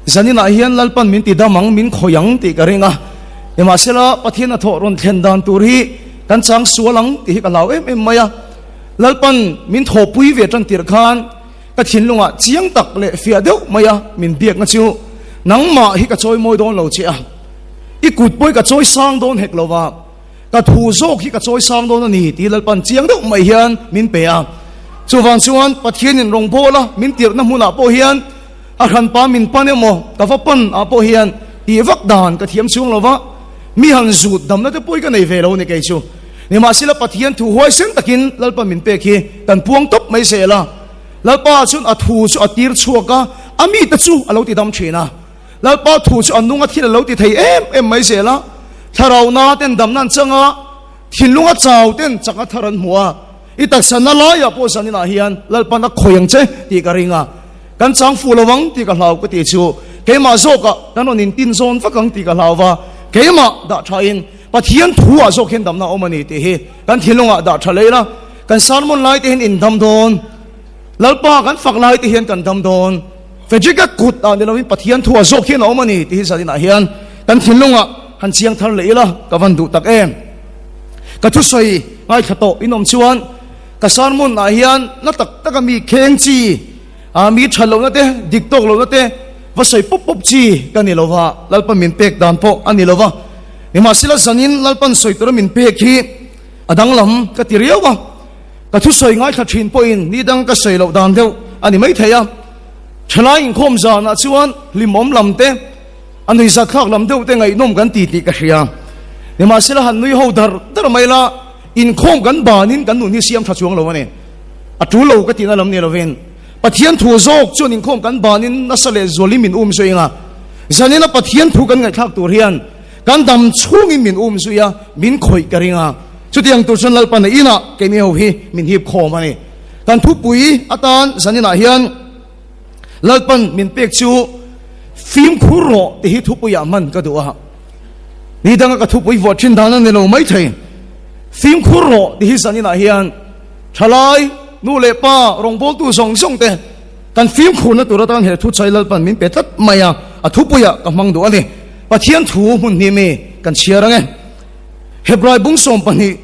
Zaninah hian Lalpan min ti dam ang, min khawih ang tih ka ring a. Nimahsela, Pathian hnathawh rawn thlen dan tur hi kan chang sual ang tih hi ka hlau em em mai a. Lalpan min thawhpui ve tan tirh khan ka thinlungah chiang tak leh fiah deuh mai a min biakna chu, Nangmah hi ka chawi mawi dawn lo che a, i kut pawh hi ka chawi sang dawn hek lo va, ka thu zawk hi ka chawi sang dawn a ni tih Lalpan chiang deuh mai hian min pe a. Chuvang chuan Pathianin rawngbawla min tirhna hmunah pawh hian a hranpa min pan emaw ka va pan ah pawh hian tih vak dan ka thiam chhung lo va, mi han zut damna te pawh hi ka nei ve lo a ni kei chu. Nimahsela Pathian thu huaisen takin Lalpan min pek hi kan puang tawp mai zel a. Lalpa chuan a thu chu a tir chhuak a, a mite chu a lo ti dam thin a. Lalpa thu chu a nung a thil a lo ti thei em em mai zel a. Thlarau na ten damna an chang a, thinlung a chau ten chak a thar an hmu a. I taksa na laiah pawh zaninah hian Lalpan a khawi ang che tih ka ring a. Kan chang fuh lo ang tih ka hlau ka tih chu keimah zawkah kan rawn intin zawn vak ang tih ka hlau va, keimah dah thain Pathian thuah zawk hian damna a awm a ni tih hi kan thinlungah dah tha leh ila, kan sermon lai te hian in dam dawn, Lalpa kan fak lai te hian kan dam dawn, Frederick-a kut ah ni lovin Pathian thuah zawk hian a awm a ni tih hi zaninah hian kan thinlungah han chiang thar leh ila ka van duh tak em. Ka thusawi ngaithla tawh in awm chuan ka sermon ah hian na tak taka mi kheng chi, mi that lohna te, dik tawk lohna te va sawi pawp pawp chi ka ni lova, Lalpa min pek dan pawh a ni lova. Nimahsela zanin Lalpan sawi tura min pek hi a danglam ka ti riau a, ka thusawi ngaithla thin pawhin ni dang ka sawi loh dan deuh a ni maithei a. Thalai inkhawm zanah chuan hlimawm lam te, a nuihzat thlak lam deuh te ngaihnawm kan ti tih ka hria. Nimahsela han nui ho dar dar mai la, inkhawm kan banin kan nun hi siam tha chuang lo a ni. A tul lo ka tihna lam ni lovin Pathian thu zawk chuan inkhawm kan banin nasa leh zualin min um zui ang a. Zanina Pathian thu kan ngaihthlak tur hian kan dam chhungin min um zui a, min khawih ka ring a. Chutiang tur chuan Lalpa na inah keini ho hi min hip khawm a ni. Kan thupui atan zaninah hian Lalpan min pek chu fimkhur rawh tih hi thupuiah hman ka duh a. Ni danga ka thupui vuah thin dan a ni lo maithei. Fimkhur rawh tih hi zaninah hian thalai, nu leh pa, rawngbawltu zawng zawng te kan fimkhurna tur atan he thu chai Lalpan min pe tlat mai a, a thupuiah ka hmang duh a ni. Pathian thu hmun hnih mi kan chhiar ang e. Hebrai bung 12,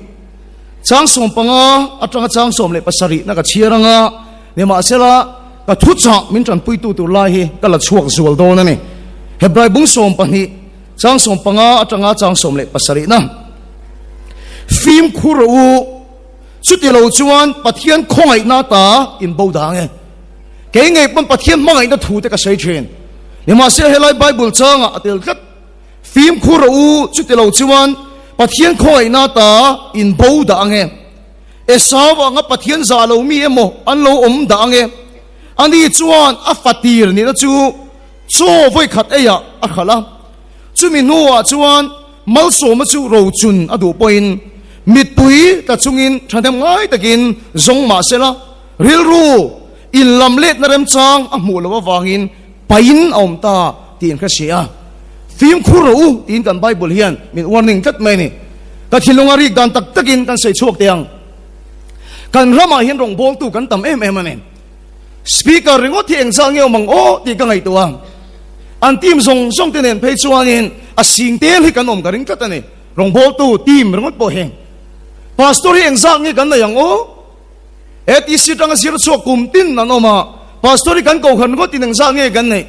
chang 15 atanga chang 17 na ka chhiar ang a, nimahsela ka thu chah min tanpuitu tur lai hi ka la chhuak zual dawn a ni. Hebrai bung 12, chang 15 atanga chang 17 na. Fimkhur rawh u, chuti lo chuan Pathian khawngaihna ta in bo dang e. Kei ngei pawn Pathian hmangaihna thu te ka sawi thin. Nimahsela helai Bible changah a tel tlat. Fimkhur rawh u, chuti lo chuan Pathian khawngaihna ta in bo dah ang e. Esau anga Pathian zah lo mi emaw an lo awm dah ang e. Ani chuan a fatir nihna chu chaw vawikhat eiah a hralh a. Chumi hnuah chuan malsawma chu rochun a duh pawhin mittui tla chungin thahnem ngai takin zawng mah sela, Rilru inlam letna remchang a hmuh loh avangin pain a awm ta tih an hre si a. Fimkhur rawh u tiin kan Bible hian min warning tlat mai a ni. Ka thinlung a rik dan tak takin kan sawi chhuak teh ang. Kan ramah hian rawngbawltu kan tam em em a ni. Speaker ringawt hi engzah nge awm ang aw tih ka ngaihtuah a. An team zawng zawng te nen phei chuanin a sing tel hi kan awm ka ring tlat a ni. Rawngbawltu team ringawt pawh hi. Pastor hi engzah nge kan nei ang aw? ATC atanga zir chhuak kum tin an awm a, Pastor hi kan kohhran ngawtin engzat nge kan neih?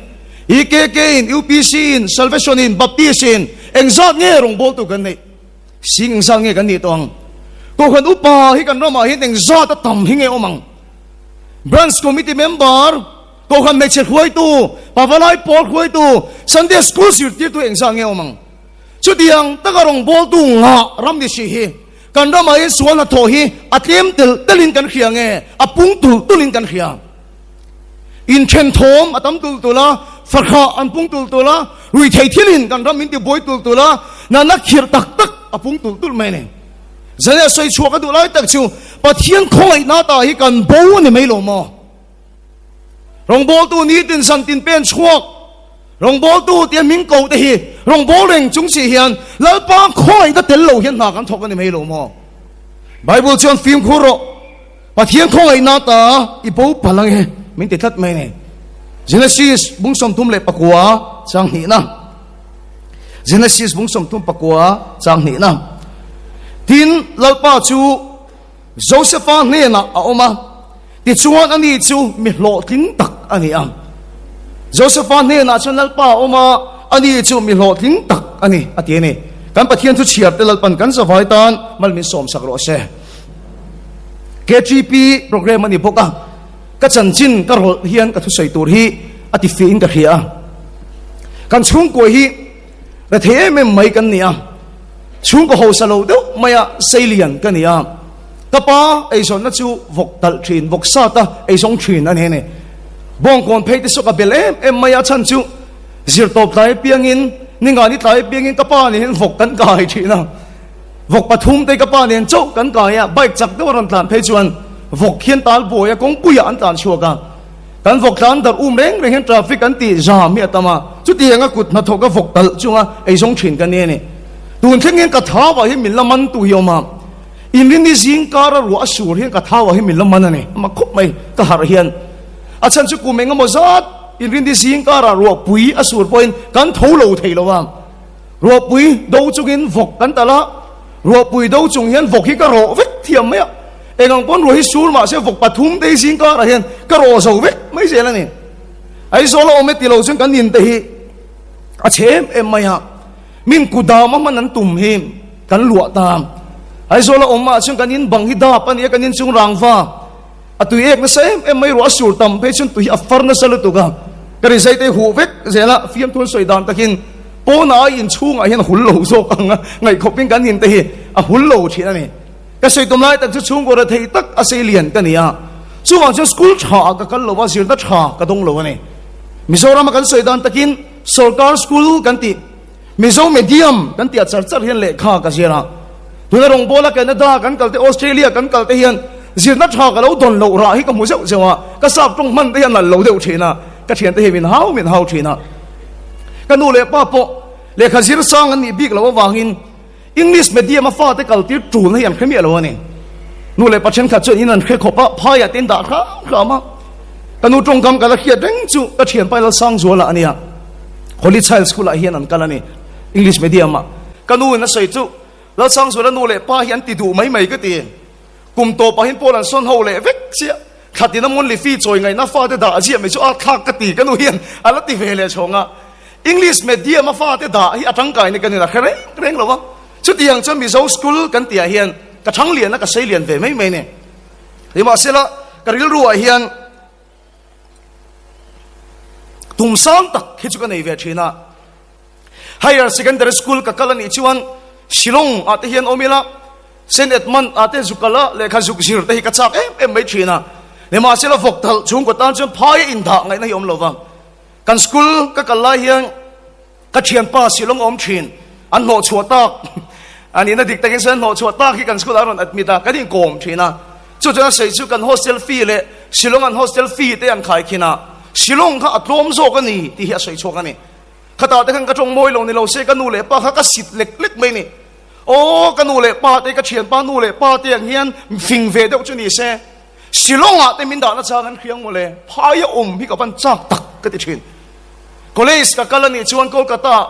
EKK in, UPC in, Salvation in, Baptist in engzat nge rawngbawltu kan neih? Sing engzat nge kan nih tawh ang? Kohhran upa hi kan ramah hian engzat a tam hi nge awm ang? Branch Committee member, Kohhran hmeichhe hruaitu, Pavalai pawl hruaitu, Sunday School zirtirtu engzat nge awm ang? Chutiang taka rawngbawltu ngah ram ni si hi kan ramah hian sual hnathawh hi a tlem telh telhin kan hria nge a pung tulh tulhin kan hria. Inthen thawm a tam tulh tulh a, fahrah an pung tulh tulh a, ruithei thilin kan ram min tibuai tulh tulh a, natna khirh tak tak a pung tulh tulh mai a ni. Zane sawi chhuak a duh lai tak chu Pathian khawngaihna ta hi kan bo a ni mai lo maw? Rawngbawltu nitin zantin pen chhuak Rawngbawltu tia min ko te hi rawngbâwl reng chung si hian Lalpa khawngaihna tel lo hian hna kan thawk a ni mai lo maw? Bible chuan fimkhur rawh, Pathian khawngaihna ta i bo palh ang e min ti tlat mai a ni. Genesis bung 39 chang hnihna. Genesis bung 39 chang hnihna. Tin, Lalpa chu Josefa hnenah a awm a, tichuan ani chu mi hlawhtling tak a ni a. Josefa hnenah chuan Lalpa a awm a, ani chu mi hlawhtling tak a ni, a ti a ni. Kan Pathian thu chhiar te Lalpan kan zavai tan mal min sawmsak rawh se. KTP program a ni bawk a, ka chanchin ka rawlh hian ka thusawi tur hi a ti fiahin ka hria a. Kan chhungkua hi rethei em em mai kan ni a, chhungkaw hausa lo deuh maia seilian ka ni a. Ka pa eizawnna chu vawk talh thin, vawk sata eizawng thin a ni a ni. Bawngkawn phei te saw ka bel em em mai a, chhan chu zirtawp tlai apiangin, ningani tlai apiangin ka pa nen hian vawk kan kai thin a. Vawk pathum te ka pa nen chauh kan kai a, bike chak deuh a rawn tlan phei chuan vawk hian tal buai a, kawngpuiah an tlan chhuak a. Kan vawk tlan darh um reng reng hian traffic an tih zam hi a tam a, chutianga kut hnathawk a vawk talh chunga eizawng thin ka ni a ni. Tun thleng hian ka thauah hi min la man tu hi a awm a, inrini zing kara ruah a sur hian ka thauah hi min la man a ni, a mak khawp mai ka harh hian. A chhan chu kum engemaw zat inrini zing kara ruah pui a sur pawhin kan tho lo thei lo a. Ruahpui do chungin vawk kan talh a, ruahpui do chung hian vawk hi ka rawh vek thiam mai a, eng ang pawn ruah hi sur mah se vawk pathum te hi zing karah hian ka rawh zo vek mai zel a ni. Aizawl a awm e ti lo chuan kan in te hi a chhe em em mai a, min kudam a hman an tum hi kan luah ta. Aizawl a awm ah chuan kan in bang hi dap a ni a, kan in chung rangva a tui ek nasa em em mai, ruah a sur tam phei chuan tui hi a far nasa lutuk a, ka rizai te hi huh vek zel a, fiamthu an sawi dan takin Pawnah a inchhungah hian a hul lo zawk ang a, ngaihkhawpin kan in te hi a hul lo thin a ni. Ka sawi tum lai tak chu chhungkaw rethei tak a sei lian ka ni a, chuvang chuan school tha ah ka kal lo a, zirna tha ka dawng lo a ni. Mizorama kan sawi dan takin sorkar school kan tih, Mizo medium kan tih ah char char hian lehkha ka zir a. Tuna rawngbawla Canada kan kal te, Australia kan kal te hian zirna tha ka lo dawn loh rah hi ka hmu zeuh zeuh a, ka sap tawng hman te hi a nalh lo deuh thin a, ka thiante hi min hau min hau thin a. Ka nu leh pa pawh lehkha zir sang an nih bik loh avangin English medium a fate kal tir tulna hi an hre miah lo a ni. Nu leh pa thenkhat chuan in an hre khawp a, phaiah te in dah hram hram a. Ka nu tawngkam ka la hriat reng chu ka thianpa Lalsangzuala a nia. Holy Child School ah hian an kal a ni, English medium ah. Ka nu in a sawi chu Lalsangzuala nu leh pa hi an ti duh mai mai ka ti. Kum tawpah hian Paul an sawn ho leh vek chiah. Thlatin a monthly fee chawi ngaihna fate dah a ziah mai chu a thlak ka ti ka nu hian a la ti ve leh chhawng a. English medium a fate dah hi a tangkaina kan in a hre reng reng lo a. Chutiang chuan Mizo school kan tihah hian ka thang lian a ka sei lian ve mai mai ni. Nimahsela ka rilruah hian tum sang tak hi chu ka nei ve thin a. Higher Secondary School ka kal a nih chuan Shillong ah te hian awm ila, Saint Edmund ah te zuk kal a, lehkha zuk zir te hi ka chak em em mai thin a. Nimahsela vawk talh chhungkaw tan chuan phai a indah ngaihna hi awm lo va. Kan school ka kal lai hian ka thianpa Shillong a awm thin, an hnawhchhuah tak a nihna dik takin sawn an hnawhchhuah tak hi kan school ah a rawn admit a, kan inkawm thin a. Chu chuan a sawi chu kan hostel fee leh Shillong an hostel fee te an khaikhin a, Shillong kha a tlawm zawk a ni tih hi a sawi chhuak a ni. Khatah te khan ka tawng mawi lo ni lo se ka nu leh pa kha ka sit lek lek mai ni. Aw ka nu leh pa te ka thianpa nu leh pa te ang hian fing ve deuh chu ni se. Shillong ah te min dahna chang an hriang mawle. Phai a awm hi ka van chak tak ka ti thin. College ka kal a nih chuan Kolkata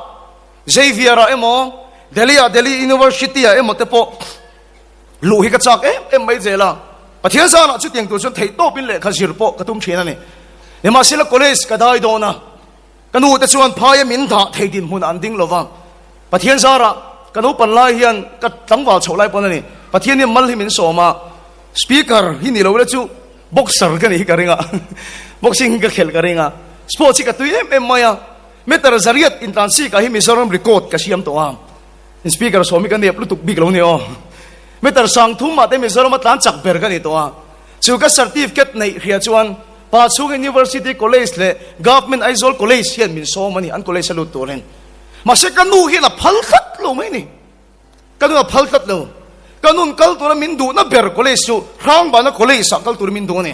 Xavier ah emaw Delhi ah Delhi University ah emaw te pawh luh hi ka chak em em mai zel a. Pathian zanah chutiang tur chuan theihtawpin lehkha zir pawh ka tum thin a ni. Nimahsela college ka dai dawn a. Ka nu te chuan phaia min dah thei dinhmun an ding lo va, Pathian zarah ka naupan lai hian ka tlangval chhoh lai pawn a ni. Pathian hian mal hi min sawm a, Speaker hi ni lo ila chu boxer ka nih hi ka ring a, boxing hi ka khelh ka ring a, sports hi ka tui em em mai a, meter zariat intlansikah hi Mizoram record ka siam tawh a, Speaker sawm hi ka nep lutuk bik lo ni aw, meter sangthum ah te Mizoram a tlan chak ber ka ni tawh a, chu ka certificate neih hria chuan Pa chhung University College leh Government Aizawl College hian min sawm a ni, an college a lut turin. Mahse ka nu hian a phal tlat lo mai ni. Ka nu a phal tlat lo. Ka nun kal tura min duhna ber college chu Hrangbana College ah kal turin min duh a ni.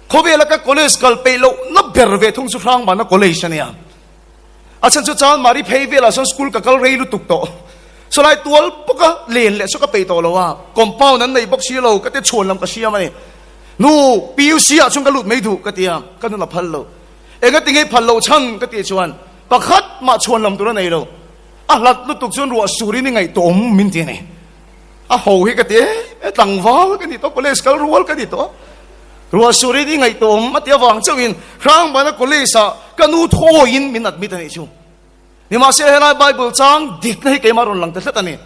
Khawvela ka college kal peih lohna ber ve thung chu Hrangbana College a nia. A chhan chu Chanmari phei velah sawn school ka kal rei lutuk tawh. Sawlai tual bawka len leh chu ka peih tawh lo a, compound an nei bawk si lo, ka ti chhuan lam ka siam a ni. Nu, PUC ah chuan ka lut mai duh ka ti a, ka nun a phal lo. Engatinge i phal loh chhan ka tih chuan pakhat mah chhuan lam tur a nei lo. A hlat lutuk chuan ruah surin i ngaihtuah awm min ti a ni. A ho hi ka ti e, tlangval ka ni tawh, college kal rual ka ni tawh. Ruah surin i ngaihtuah awm a ti avang chauhin Hrangbana college ah ka nu thawiin min admit a nih chu. Nimahsela helai Bible chang dikna hi keimah rawn lang ta tlat a ni.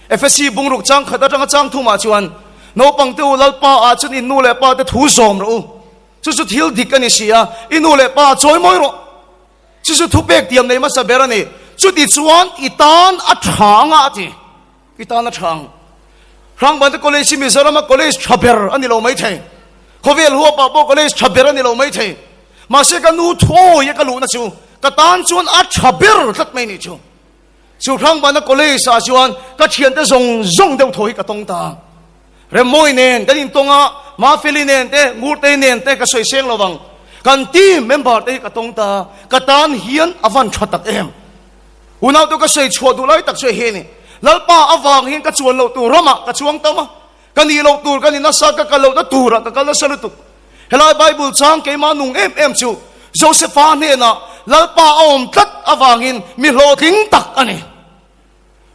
Efesi bungruk chang khat atanga chang thumah chuan, Naupangte u Lalpa ah chuan in nu leh pa te thu zawm rawh u. Chu chu thil dik a ni si a, i nu leh pa chawi mawi rawh. Chu chu thupek tiam nei hmasa ber a ni. Chuti chuan i tan a tha anga a ti. I tan a tha ang. Hrangvante College hi Mizorama college tha ber a ni lo mai thei. Khawvel huapah pawh college tha ber a ni lo mai thei. Mahse ka nu thuawi a ka luhna chu ka tan chuan a tha ber tlat mai nih chu. Chu Hrangvana College ah chuan ka thiante zawng zawng deuh thaw hi ka tawng ta. Remmawi nen kan intawng a, Mafeli nen te, Ngurtei nen te ka sawi seng lo vang. Kan team member te hi ka tawng ta, ka tan hian a van tha tak em. Unau te ka sawi chhuah duh lai tak chu hei ni. Lalpa avang hian ka chuan loh tur ramah ka chuang tam a, ka nih loh tur ka ni nasa, ka kal lohna turah ka kal nasa lutuk. Helai Bible chang keimah nung em em chu Josepha hnenah Lalpa a awm tlat avangin mi hlawhtling tak a ni.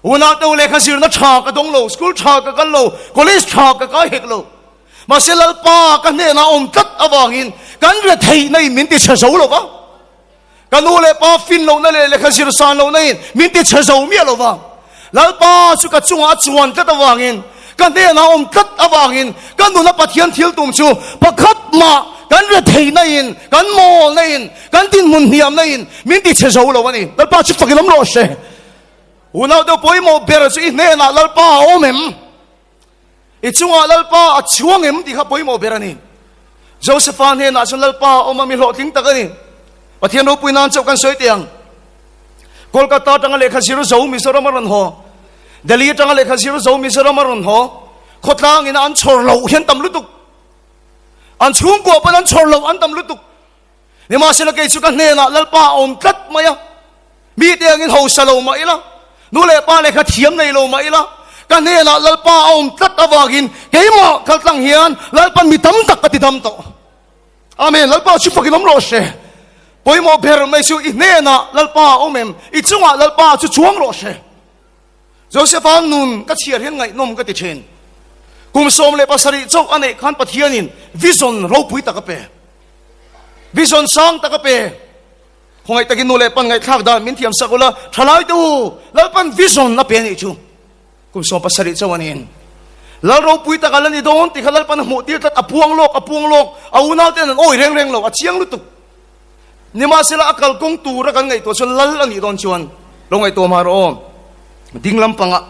Unau te u lehkha zirna tha ka dawng lo, school tha ka kal lo, college tha ka kai hek lo. Mahse Lalpa ka hnenah awm tlat avangin kan retheihna in min ti chhe zo lo va. Ka nu leh pa fin lohna leh lehkha zir san lohna in min ti chhe zo miah lo va. Lalpa chu ka chungah a chuan tlat avangin, ka hnenah awm tlat avangin ka nuna Pathian thil tum chu pakhat mah kan retheihna in, kan mawlna in, kan dinhmun hniamna in min ti chhe zo lo a ni. Lalpa chu fakin awm rawh se. Unau deuh pawimawh ber chu i hnenah Lalpa a awm em? I chungah Lalpa a chuang em tih kha pawimawh ber a ni. Josepha hnenah chuan Lalpa a awm a, mi hlawhtling tak a ni. Pathian ropui nan chauh kan sawi teh ang. Kolkata atanga lehkha zir zo Mizoram a rawn haw. Delhi atanga lehkha zir zo Mizoram a rawn haw. Khawtlang ina an chhawr loh hian tam lutuk. An chhungkua pawn an chhawr loh an tam lutuk. Nimahsela kei chu ka hnenah Lalpa a awm tlat mai a, mite angin hausa lo mah ila, nu leh pa lehkha thiam nei lo mah ila, ka hnenah Lalpa a awm tlat avangin keimah kaltlang hian Lalpan mi tam tak ka ti dam tawh. Amen. Lalpa chu fakin awm rawh se. Pawimawh ber mai chu i hnenah Lalpa a awm em? I chungah Lalpa chu chuang rawh se. Josepha nun ka chhiar hian ngaihnawm ka ti thin. Kum 17 chauh a neih khan Pathianin vision ropui tak a pe. Vision sang tak a pe. Khawngaih takin nu leh pan ngaihthlak dan min thiam sak ula, thalai te u, Lalpan vision a pe a nih chu. Kum 17 chauh a niin. Lal ropui tak a la ni dawn tih kha Lalpan a hmuh tir tlat, a puang lawk, a puang lawk, a unau ten an awi reng reng lo, a chiang lutuk. Nimahsela a kalkawng tura kan ngaihtuah chuan lal a nih dawn chuan lo ngaihtuah mah rawh aw. Ding lampangah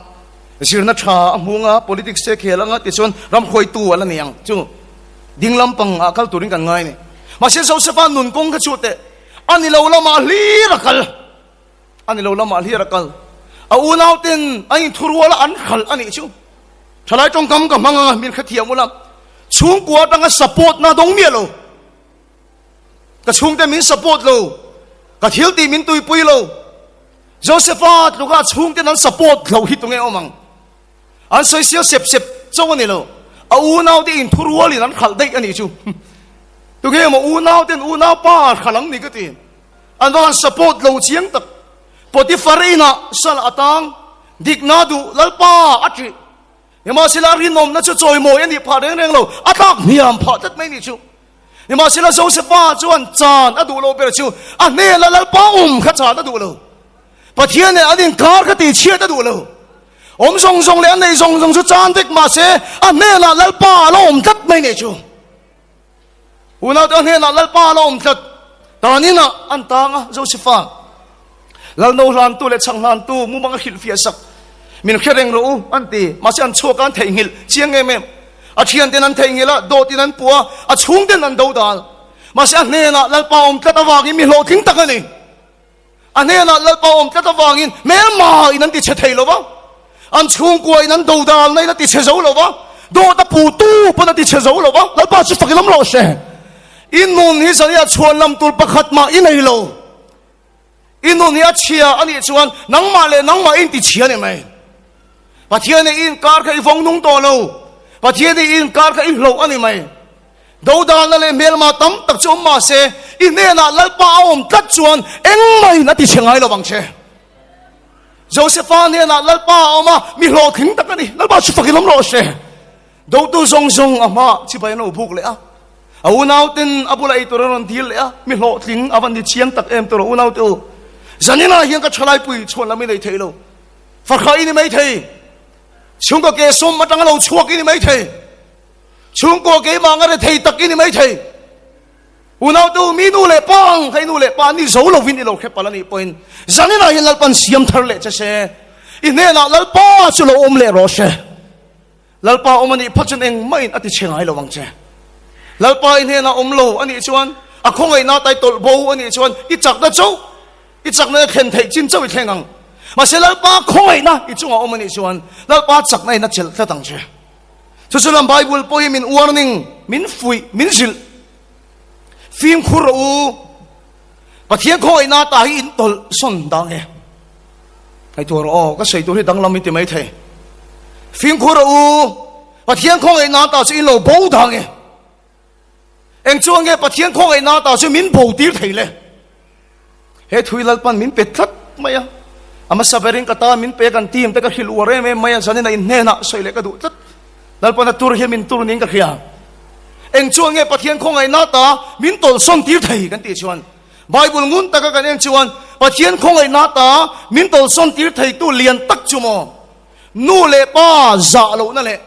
zirna tha a hmung a, politics te khel anga tichuan ram hruaitu a la ni ang chu ding lampang ah kal turin kan ngai a ni. Mahse Josepha nun kawng kha chu teh a ni lo lamah hlir a kal, a ni lo lamah hlir a kal. A unau ten an inthurual a an hralh a nih chu. Thalai tawngkam ka hmang anga min hrethiam ula, chhungkua atanga support na dawng miah lo. Ka chhungte min support lo, ka thil tih min tuipui lo. Josepha tluka chhungten an support lo hi tunge awm ang? An sawi sial sep sep chauh a ni lo. A unaute inthurualin an khalh daih a nih chu. Tunge maw unauten unaupa khalh ang ni ka ti. An va han support lo chiang tak. Potiphar inah sal a tang, dikna duh Lalpa a ṭih. Nimahsela rinawmna chu chawimawi a nih phah reng reng lo, a tlak hniam phah tlat mai nih chu. Nimahsela Josepha chuan chan a duh lo ber chu a hnena Lalpa awm kha chan a duh lo. Pathian nen an inkar kha tihchhiat a duh lo. Awm zawng zawng leh a nei zawng zawng chu chan vek mahse a hnenah Lalpa a la awm tlat mai nih chu. Unaute a hnenah Lalpa a la awm tlat. Tan inah an tang a, Josepha Lalno hlantu leh chhang hlantu mumang a hrilhfiah sak. Min hre reng rawh u, an ti. Mahse an chhuak a, an theihnghilh chiang em em. A thianten an theihnghilh a, dawtin an puh a, a chhungten an do dal. Mahse a hnenah Lalpa awm tlat avangin mi hlawhtling tak a ni. A hnenah Lalpa awm tlat avangin hmelmain an ti chhe thei lo va, an chhungkuain an do dalna in a ti chhe zo lo va, dawt a puhtu pawn a ti chhe zo lo va. Lalpa chu fakin awm rawh se. I nun hi zaniah chhuanlam tur pakhat mah i nei lo. I nun hi a chhia a nih chuan nangmah leh nangmah i inti chhia a ni mai. Pathian i inkar kha i vawng nung tawh lo. Pathian i inkar kha i hloh a ni mai. Dodalna leh hmelma tam tak chu awm mah se, I hnenah Lalpa a awm tlat chuan engmahin a ti chhe ngai lo vang che. Josefa hnenah Lalpa a awm a, mi hlawhtling tak a ni. Lalpa chu fakin awm rawh se. Dotu zawng zawng a hmaah chibai an lo buk leh a. A unauten a bula ei tur an rawn dil leh a, mi hlawhtling a va ni chiang tak em tawh rawh unaute u. Zaninah hian ka thalaipui chhuan lam i nei thei lo. Fakhra i ni mai thei. Chhungkaw ke sawm atanga lo chhuak i ni mai thei. Chhungkaw keimah anga rethei tak i ni mai thei. Unaute u, mi nu leh pa ang kha i nu leh pa an ni zo lovin i lo hre palh a nih pawhin zaninah hian Lalpan siam thar leh che se, i hnenah Lalpa chu lo awm leh rawh se. Lalpa awm a nih phawt chuan engmahin a ti chhe ngai lo ang che. Lalpa i hnenah awm lo a nih chuan, a khawngaihna tai tawlh bo a nih chuan i chakna chauh, i chakna i thlen theih chin chauh i thleng ang. Mahse Lalpa khawngaihna i chungah awm a nih chuan Lalpa chakna in a chelh tlat ang che. Chu chu lam Bible pawh hi min warning, min fuih, min zilh. Fimkhur rawh u. Pathian khawngaihna ta hi in tawlh sawn dang e. Ngaihtuah rawh aw, ka sawi tur hi danglam in ti mai thei. Fimkhur rawh u, Pathian khawngaihna ta chu in lo bo dang e. Eng chuan nge Pathian khawngaihna ta chu min bo tir thei le? He thui Lalpan min pe tlat mai a, a hmasa berin ka tan min pe kan team te ka hrilh uar em em mai a, zanin a in hnenah sawi leh ka duh tlat. Lalpan a tur hian min tur niin ka hria. Eng chuan nge Pathian khawngaihna ta min tawlhsawn tir thei kan tih chuan Bible ngun taka kan en chuan Pathian khawngaihna ta min tawlhsawn tir theitu lian tak chu maw nu leh pa zah lohna leh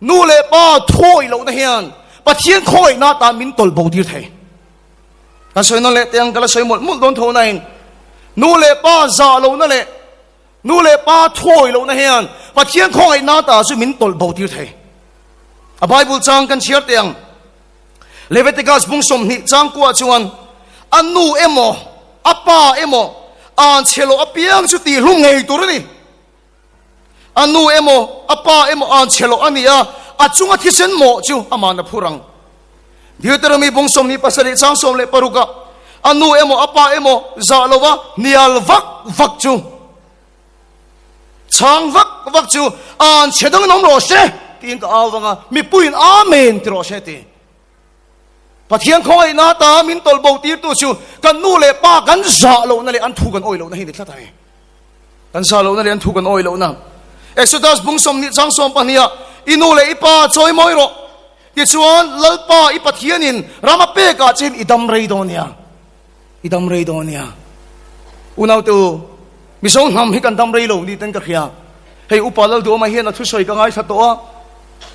nu leh pa thuawih lohna hian Pathian khawngaihna ta min tawlh bo tir thei. Kan sawi nawn leh teh ang ka la sawi mawlh mawlh dawn tho nain nu leh pa zah lohna leh Nu leh pa thuawi lohna hian Pathian khawngaihna ta chu min tawlh bo tir thei. A Bible chang kan chhiar teh ang. Leviticus bung 20 chang kuah chuan a nu emaw a pa emaw an chhe loh apiang chu tihhlum ngei tur a ni. A nu emaw a pa emaw an chhe loh a ni a, a chunga thisen mawh chu aman a phur ang. Deuteronomy bung 27 chang 16 ah a nu emaw a pa emaw zah lova hnial vak vak chu chhang vak vak chu an chhe dangin awm rawh se tiin ka au vang a, mipuiin Amen ti rawh se ti. Pathian khawngaihna ta min tawlh bo tirtu chu kan nu leh pa kan zah lohna leh an thu kan awih lohna hi ni tlat a ni. Kan zah lohna leh an thu kan awih lohna. Exodus bung 20 chang 12 ah i nu leh i pa chawi mawi rawh. Tichuan, Lalpa i Pathianin ram a pekah che hian i dam rei dawn nia. I dam rei dawn nia. Unaute u, Mizo hnam hi kan dam rei lo ni ten ka hria. Hei Upa Lalduama hian a thusawi ka ngaithla tawh a,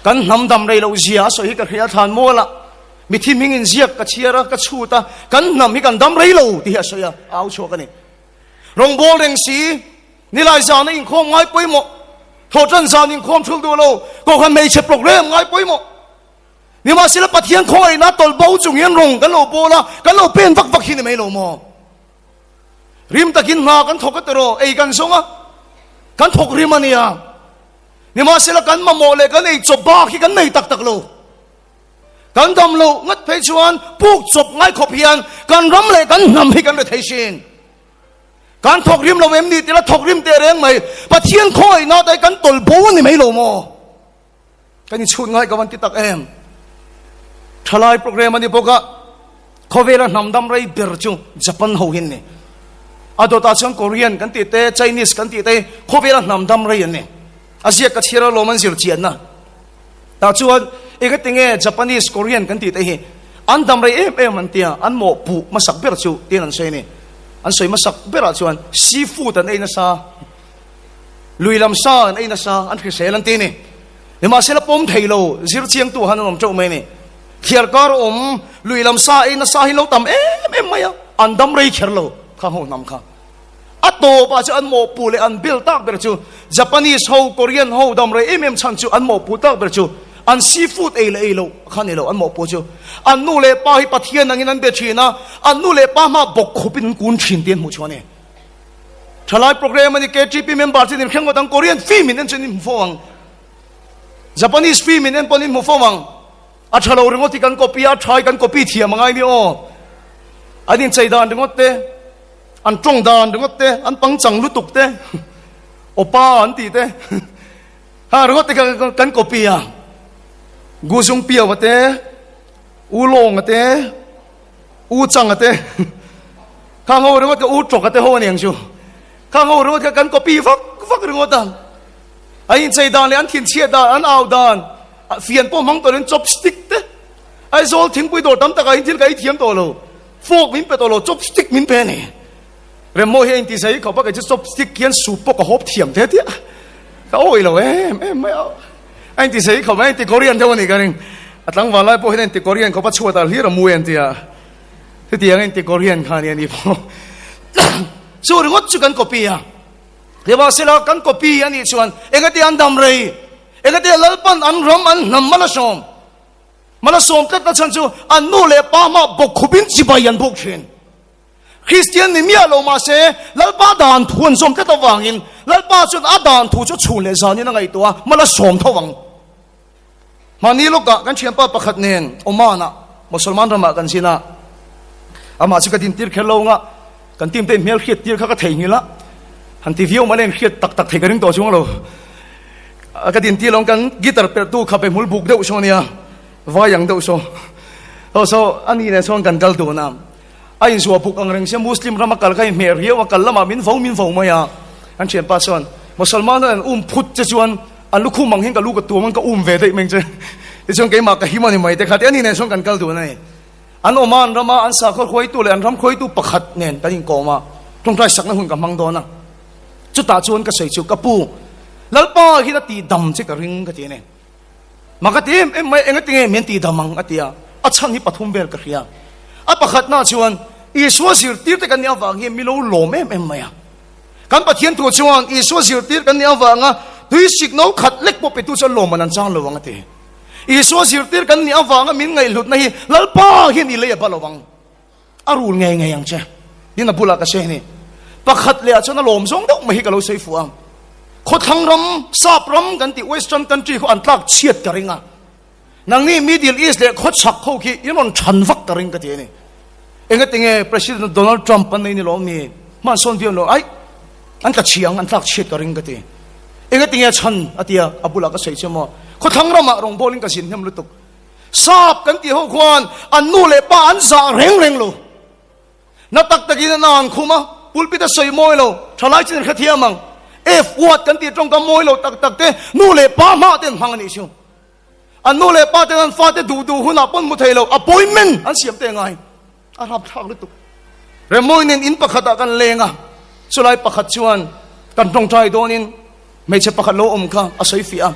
kan hnam dam rei loh zia a sawi hi ka hria thlan mual a, mithi hming in ziak ka chhiar a, ka chhut a, kan hnam hi kan dam rei lo tih hi a sawi a, a au chhuak a ni. Rawngbâwl reng si, Nilai zana inkhawm ngai pawimawh, Thawhṭan zan inkhawm thul duh lo, Kohhran hmeichhe programme ngai pawimawh. Nimahsela Pathian khawngaihna tawlh bo chung hian rawng kan lo bawl a, kan lo pen vak vak hi ni mai lo maw? Rim takin hna kan thawk a tiraw, ei kan zawng a, kan thawk rim a nia. Nimahsela kan mamawh leh kan ei chawp bak hi kan nei tak tak lo. Kan dam loh ngat phei chuan puk chawp ngai khawp hian kan ram leh kan hnam hi kan rethei sin. Kan thawk rim lo em ni tila thawk rim teh reng mai. Pathian khawngaihna te kan tawlh bo a ni mai lo maw? Kan inchhut ngai ka van ti tak em? Thalai program a ni bawk a, khawvela hnam dam rei ber chu Japan ho hi an ni. A dawtah chuan Korean kan tih te, Chinese kan tih te khawvela hnam dam rei an ni. A ziak ka chhiar alawm an zir chianna. Tah chuan engati nge Japanese, Korean kan tih te hi an dam rei em em an tia, an mawhpuh hmasak ber chu tiin an sawi a ni. An sawi hmasak berah chuan seafood an ei nasa, lui lam sa an ei nasa, an hrisel an ti a ni. Nimahsela pawm thei lo zir chiangtu han an awm teuh mai a ni. Thliar kar awm lui lam sa ei nasa hi lo tam em em mai a, an dam rei kher lo kha ho hnam kha. A tawpah chu an mawhpuh leh an bel tak ber chu Japanese ho, Korean ho dam rei em em chhan chu an mawhpuh tak ber chu an seafood ei leh ei loh kha ni lo an mawhpuh chu an nu leh pa hi Pathian angin an be thin a, an nu leh pa hma bawk khupin an kun thin tih an hmuh chuan a ni. Thalai program a ni, KTP member chu in inhreng ngawt ang, Korean film in en chuan in hmu fo ang, Japanese film in en pawn in hmu fo ang. A tha lo ringawt hi kan copy a, a tha hi kan copy thiam a ngai ni aw. An inchei dan ringawt te, an tawng dan ringawt te, an pangchang lutuk te, awpa an tih te, ha ringawt te kha kan copy a. Guzung Piau a te, U Long a te. U Changa te khang ho ringawt kha U Tawka te ho a ni ang chu. Khang ho ringawt kha kan copy vak vak ringawt a. An inchei dan leh an thinchhiat dan, an au dan, fian pawh hmang tawh loin chopstick te Aizawl thingpui dawr tam takah hian thil ka ei thiam tawh lo. Fork min pe tawh lo, chopstick min pe a ni. Remmawi hi a inti zai khawp a, kei chu chopstick hian soup pawh ka hawp thiam te tia. Ka awih lo em em mai a. A inti zai khawp a, a inti Korean deuh a nih ka ring. A tlangval lai pawh hian a inti Korean khawp a, chhuatah hlir a mu en tia. Chutiang a inti Korean kha a ni a ni pawh. Chu ringawt chu kan copy a. Nimahsela kan copy a nih chuan engati an dam rei, engati Lalpan an ram an hnam mal a sawm. Mal a sawm tlat na chhan chu an nu leh pa hmah bawkkhupin chibai an buk thin. Kristian ni miah lo mahse Lalpa dan thu an zawm tlat avangin Lalpa chuan a dan thu chu chhun leh zanin a ngaihtuah a, mal a sawm tho ang. Mahni lawkah kan thianpa pakhat nen Oman-ah Mosolman ramah kan zin a, amah chu ka dintir kher lo anga kan team te hmel hriat tir kha ka theihnghilh a, han ti viau mahla inhriat tak tak thei ka ring tawh chuang lo. Ka dintir lo ang kan guitar perhtu kha pe hmul buk deuh saw ania, vai ang deuh saw. Saw saw a ni nen sawn kan kal dun a. A inzuah buk ang reng sia Muslim rama kal kha inhmeh riau a, kal lamah min vo min vo mai a. An thianpa chuan, Mosalman an um phut che chuan an lukhum ang hian ka lu ka tuam ang ka um ve daih mai ang che. Tichuan keimah ka him a ni mai te kha ti a ni nen chuan kan kal dun a ni. An Oman rama an sakhaw hruaitu leh an ram hruaitu pakhat nen kan inkawm a, tawngtai sakna hun ka hmang dawn a. Chutah chuan ka sawi chu, Ka pu, Lalpa hian a tihdam che ka ring ka ti a ni. Mah ka ti em em mai, enga tinge min ti dam ang a ti a, a chhan hi pathum vel ka hria. A pakhatna chuan Isua zirtir te kan nih avang hian mi lo lawm em em mai a. Kan Pathian thu chuan Isua zirtir kan nih avanga tui sik no khat lek pawh petu chuan lawm man an chang lo ang a ti. Isua zirtir kan nih avanga min ngaihhlutna hi Lalpa hian i lei a ba lo ang. A rul ngei ngei ang che. Tin a bulah ka sawi a ni. Pakhat leh ah chuan a lawm zawng deuh mai hi ka lo sawi fuh ang. Khawthlang ram, sap ram kan tih western country khaw an tlak chhiat ka ring a. Nangni Middle East leh khawchhak ho khi in rawn than vak ka ring ka ti a ni. Engatinge President Donald Trump an nei ni lawm ni? Hman sawn viau lo. Aih, an tla chhi ang, an tlak chhiat ka ring ka ti. Engatinge a chhan a tia a bulah ka sawi che maw? Khawthlang ramah rawngbawlin ka zin hnem lutuk. Sap kan tih ho khuan an nu leh pa an zah reng reng lo. Na tak takin an an khum a, pulpit a sawi mawi lo, thalai chin an hrethiam ang. F word kan tih tawngkam mawi lo tak tak te nu leh pa hmah te an hmang a nih chu. An nu leh pa ten an fate duh duh hunah pawn hmu thei lo, appointment an siam te ngai. A rapthlak lutuk. Remawi nen in pakhatah kan leng a, chulai pakhat chuan kan tawngtai dawnin hmeichhe pakhat lo awm kha a sawi fiah a.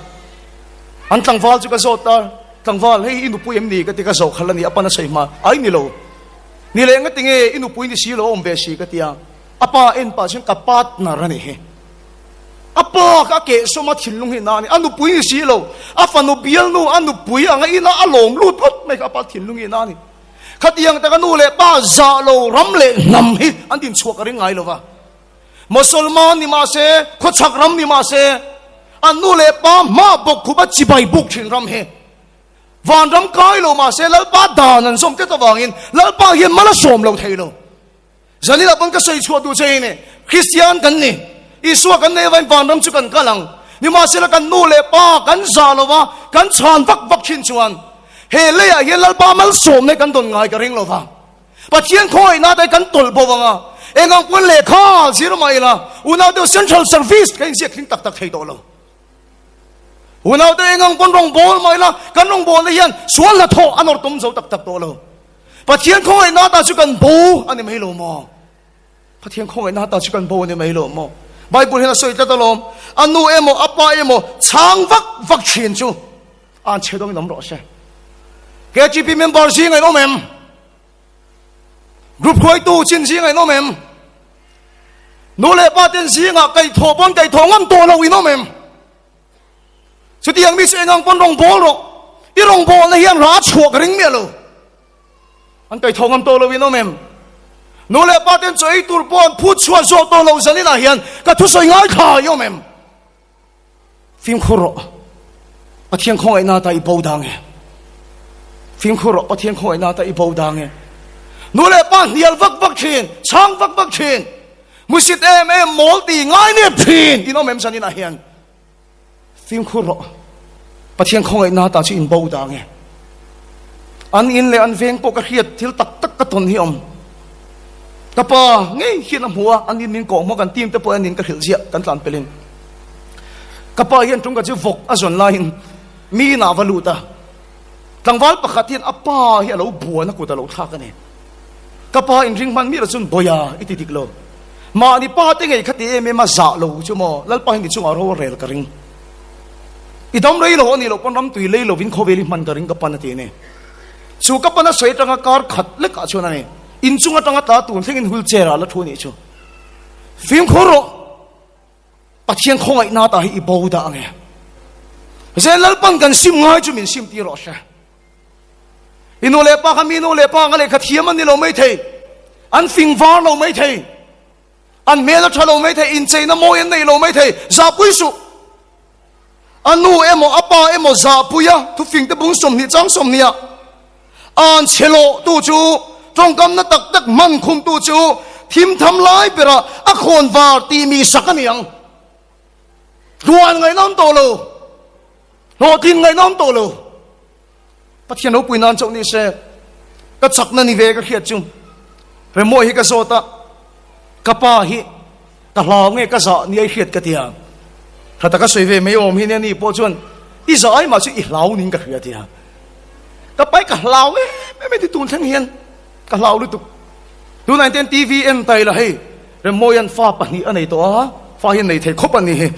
An tlangval chu ka zawt a, tlangval hei i nupui em ni ka ti ka zawh khalh a ni, a pan a sawi hma, ai ni lo. Ni leh nga tinge i nupui ni si lo a awm ve si ka ti a, a pa en pah chuan ka partner a ni hi. A pa kha a kehsawm a thinlung hi na a ni, a nupui ni si lo, a fanu bialnu a nupui anga ina a lawm lut ngawt mai kha a pa thinlung hi na a ni. Khatiang taka nu leh pa zah lo ram leh hnam hi an din chhuak a ring ngai lo va. Mosolman ni mah se, khawchhak ram ni mah se, an nu leh pa hma bawk khup a chibai buk thin ram hi vanram kai lo mah se Lalpa dan an zawm tlat avangin Lalpa hian mal a sawm lo thei lo. Zanila pawn ka sawi chhuah duh che hi ni, Kristian kan ni, Isua kan nei avain vanram chu kan kal ang. Nimahsela kan nu leh pa kan zah lo va, kan chhan vak vak thin chuan he leiah hian Lalpa malsawmna hi kan dawn ngai ka ring lo va. Pathian khawngaihna te kan tawlh bo ang a, eng ang pawn lehkha zir mah ila unau deuh Central Service ka inziak tling tak tak thei tawh lo. Unau te eng ang pawn rawngbâwl mah ila kan rawngbâwlna hian sual hnathawh a nawr tum zo tak tak tawh lo. Pathian khawngaihna ta chu kan bo a ni mai lo maw? Pathian khawngaihna ta chu kan bo a ni mai lo maw? Bible hian a sawi tlat alawm, a nu emaw a pa emaw chhang vak vak thin chu an chhe dawngin awm rawh se. KGP member zingah in awm em? Group hruaitu chin zingah in awm em? Nu leh pa ten zingah kaihthawh pawn kaihthawh ngam tawh lo in awm em? Chutiang mi chu engang pawn rawngbâwl rawh. I rawngbâwlna hian rah a chhuah ka ring miah lo. An kaihthawh ngam tawh lo in awm em? Nu leh pa ten chaw ei tur pawh an phut chhuah zawh tawh loh zaninah hian ka thusawi ngaithla i awm em? Fimkhur rawh. Pathian khawngaihna ta i bo dang e. Fimkhur rawh, Pathian khawngaihna ta i bo dang e. Nu leh pa hnial vak vak thin, chhang vak vak thin. Musit em em mawl ti ngai nep thin in awm em zaninah hian. Fimkhur rawh. Pathian khawngaihna ta chu in bo dang e. An in leh an veng pawh ka hriat thil tak tak ka tawn hi awm. Ka pa ngei hian a hmu a, an in min kawh hma kan team te pawh an in ka hrilh ziah kan tlan pelin. Ka pa hian ṭung ka chu vawk a zawn laiin mi inah a va lut a, tlangval pakhat hian a pa hi a lo buan a kut a lo thlak a ni. Ka pa inring hman miah lo chuan Bawia i ti dik lo. Mahni pa te ngei kha ti em em a zah lo chu maw Lalpa hi ni chungah ro a rel ka ring. I dam rei lo a nih loh pawn ram tui lei lovin khawvel i hman ka ring ka pan a ti a ni. Chu ka pan a sawi atanga kar khat lekah chuan a ni. Inchung atanga tla tun thlengin wheelchair ah la thu a nih chu. Fimkhur rawh! Pathian khawngaihna ta hi i bo dah ange. Zen Lalpan kan sim ngai chu min sim tir rawh se. I nu leh pa kha mi nu leh pa anga lehkha thiam an ni lo mai thei. An fing var lo mai thei. An hmel a tha lo mai thei, incheina mawi an nei lo mai thei, zahpui suh. A nu emaw a pa emaw zahpui a, thufing te bung 20 chang 20 ah an chhe lawh tu chu, tawngkamna tak tak hman khum tu chu thim tham lai berah a khawn var tih mi sak a ni ang. Tluan ngaihnawm tawh lo, hlawhtlin ngaihnawm tawh lo. Pathian ropui nan chauh ni se, ka chakna ni ve ka hriat chu Remawi hi ka zawt a, ka pa hi ka hlau nge ka zah ni ai hriat ka ti a, tha taka sawi ve mai awm hi nia ni pawh chuan i zah ai mah chu i hlau ning ka hria ti a, ka pa hi ka hlau em em e ti tun thleng hian ka hlau lutuk. Tunah hian TV en tai la hei Remmawia'n fa pahnih a nei tawh a, fa hi a nei thei khawp a ni hi.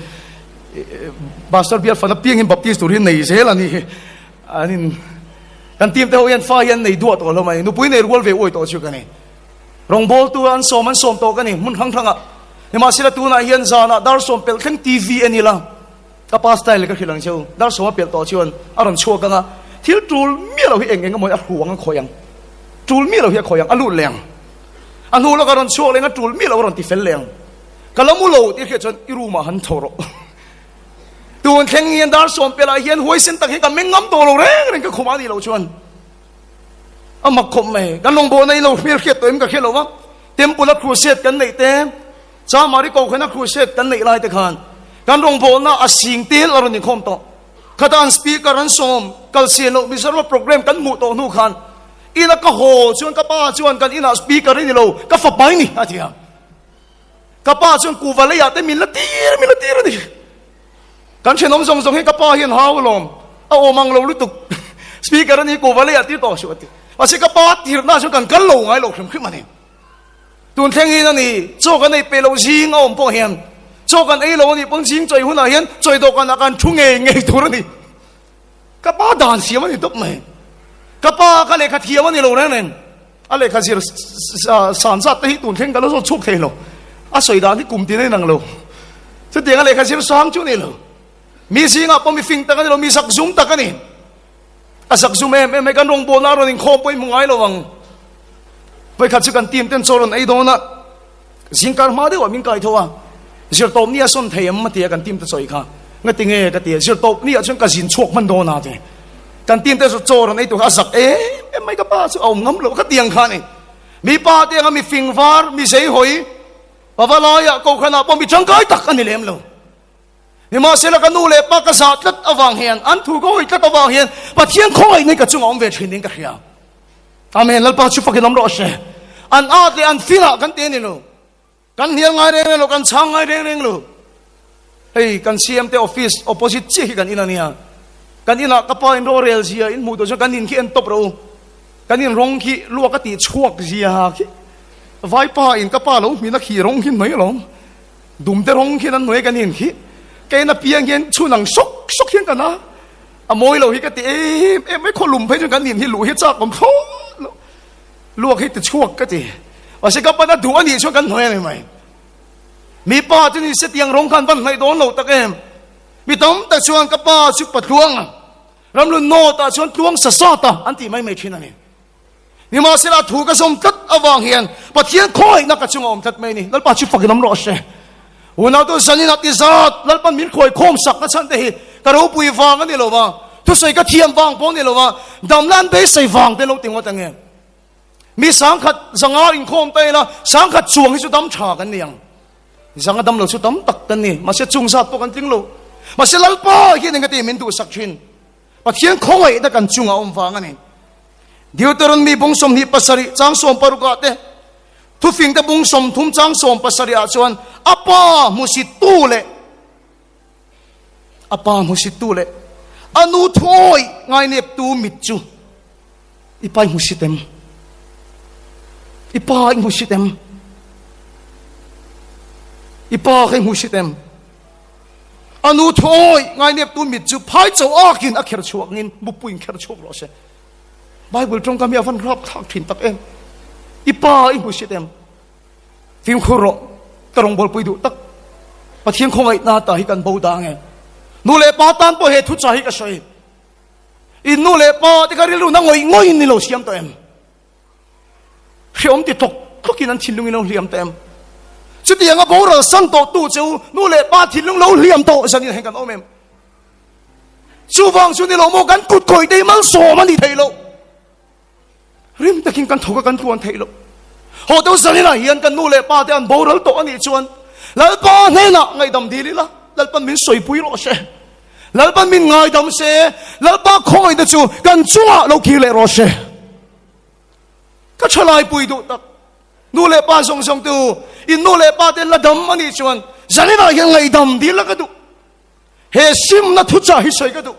Pastor bial fan apiangin Baptist tur hi nei zel a ni hi. An in kan team te ho hian fa hi an nei duah tawh lo mai. Nupui nei rual ve uai tawh chu ka ni. Rawngbawltu an sawm an sawm tawh ka ni hmun hrang hrangah. Nimahsela tunah hian zanah dar sawm pelh thleng TV en ila ka pa style ka hrilh ang cheu. Dar sawm a pelh tawh chuan a rawn chhuak ang a, thil tul miah lo hi eng eng emaw a hruang a khawih ang. Tul miah lo hi a khawih ang, a lut leh ang. A hnu lawkah rawn chhuak leh ang, a tul miah lo a rawn ti fel leh ang. Ka la mu lo tih hriat chuan i room ah han tho rawh. Tun thleng hian dar sawm pelh ah hian huaisen tak hi ka meng ngam tawh lo reng reng ka khum a nih loh chuan a mak khawp mai. Kan rawngbawlna hi lo hmel hriat tawh em ka hre lo va, temple a crusade kan neih te, Chamari Kohhran a crusade kan neih lai te khan kan rawngbawlna a sing tel a rawn inkhawm tawh. Khata an speaker an sawm kal sian loh Mizoram a program kan hmuh tawh hnu khan ina ka haw chuan ka pa chuan kan inah speaker i ni lo ka fapa i ni a ti a. Ka pa chuan kuhva leiah te min la tir min la tir a ni. Kan thenawm zawng zawng hi ka pa hian hau alawm a awm ang lo lutuk speaker a ni kuhva leiah tir tawh suh a ti. Mahse ka pa tirna chuan kan kal lo ngai lo hrim hrim a ni. Tun thleng in a ni chaw kan ei peh loh zing a awm pawh hian chaw kan ei lo a nih pawn zing chawi hunah hian chawi dawhkanah kan thu ngei ngei tur a ni. Ka pa dan siam a ni tawp mai. Ka pa ka lehkha thiam a ni lo reng reng. A lehkha zir san zat te hi tun thleng ka la zawt chhuak thei lo. A sawi dan hi kum tin a inang lo. Chutiang a lehkha zir sang chu a ni lo. Mi zingah pawh mi fing tak a ni lo, mi zakzum tak a ni. A zakzum em em mai kan rawngbawlna a rawn inkhawm pawh i hmu ngai lo ang. Vawikhat chu kan team ten chaw rawn ei dawn a, zingkar hma deuhah min kai tho a, zirtawp ni a sawn thei em a ti a kan team te chawi kha. Ngati nge ka ti a, zirtawp ni ah chuan ka zin chhuak hman dawn a ti. Kan team te chu chaw rawn ei tur kha a zak em em mai ka pa chu a awm ngam lo khatiang kha a ni. Mi pa te anga mi fing var, mi zei hawi, pavalaiah kohhranah pawh mi tangkai tak a ni lem lo. Nimahsela ka nu leh pa ka zah tlat avang hian, an thu ka hawi tlat avang hian Pathian khawngaih nei ka chungah awm ve thin in ka hria. Amen, Lalpa chu fakin awm rawh se. An at leh an fingah kan ti a ni lo. Kan hnial ngai reng reng lo, kan chhang ngai reng reng lo. Hei kan CM te office opposite chiah hi kan in a nia. Kan inah ka pa in rorel zia in hmuh tur chuan kan in khi en tawp rawh u. Kan in rawng khi luak a tih chhuak zia khi vaipa in ka pa lo hmin a khi rawng khi hnuai alawm. Dumte rawng khian an hnuai kan in khi ka en apiang hian chhun ang sawk sawk hian kan a a mawi lo hi ka ti em em mai khawlum phei chuan kan in hi luh hi chak awm thlawt lo luak hi ti chhuak ka ti mahse ka pan a duh a nih chuan kan hnuai a ni mai mipa chu ni se tiang rawng khan van hnaih dawn lo tak em mi tam tak chuan ka pa chu patluang ramlun nawt ah chuan tluang sa sat a an tih mai mai thin a ni. Nimahsela thu ka zawm tlat avang hian Pathian khawngaihna ka chunga awm tlat mai a ni. Lalpa chu fakin awm rawh se. Unautu zanin a ti zat, Lalpan min khawi khawm sak na chhan te hi ka ropui vang a ni lo va, thusawi ka thiam vang pawh a ni lo va, damna an beisei vang te lo ti ngawt ange. Mi sangkhat zanga inkhawm ta ila, sangkhat chuang hi chu dam tha kan ni ang. Zanga dam lo chu tam tak kan ni, mahse chung zat pawh kan tling lo. Mahse Lalpa hian engati min duhsak thin? Pathian khawngaihna kan chunga awm vang a ni. Deuteronomy bung 27 chang 16 ah te, Thufingte bung 30 chang 17 ah chuan a pa hmusittu leh a pa hmusittu leh a nu thuawi ngaineptu mit chu i pa i hmusit em? I pa i hmusit em? I pa kha i hmusit em? A nu thuawi ngaineptu mit chu phai cho akin a kher chhuak ngin mupui in kher chhuak rawh se. Bible tawngkam hi a van rapthlak thin tak em. I pa i hmusit em? Fimkhur rawh, ka rawngbawlpui duh tak. Pathian khawngaihna ta hi kan bo dang e. Nu leh pa tan pawh he thuchah hi ka sawi. In nu leh pa te kha rilru na ngawih ngawih in ni lo siam tawh em? Hreawm ti tlawk tlawk in an thinlung in lo hliam tawh em? Chutiang a boral san tawh tu che u nu leh pa thinlung lo hliam tawh zan in heng kan awm em? Chuvang chu ni lo maw kan kut khawih te hi malsawm a ni thei lo. Rim takin kan thawk a kan tluan theih loh. Haw deuh zaninah hian kan nu leh pa te an boral tawh a nih chuan Lalpa hnenah ngaihdam dil ila, Lalpan min sawipui rawh se. Lalpan min ngaidam se, Lalpa khawngaihna chu kan chungah lo kir leh rawh se. Ka thalaipui duh tak, nu leh pa zawng zawng tu, in nu leh pa te la dam a nih chuan zaninah hian ngaihdam dil la ka duh. He simna thuchah hi sawi ka duh.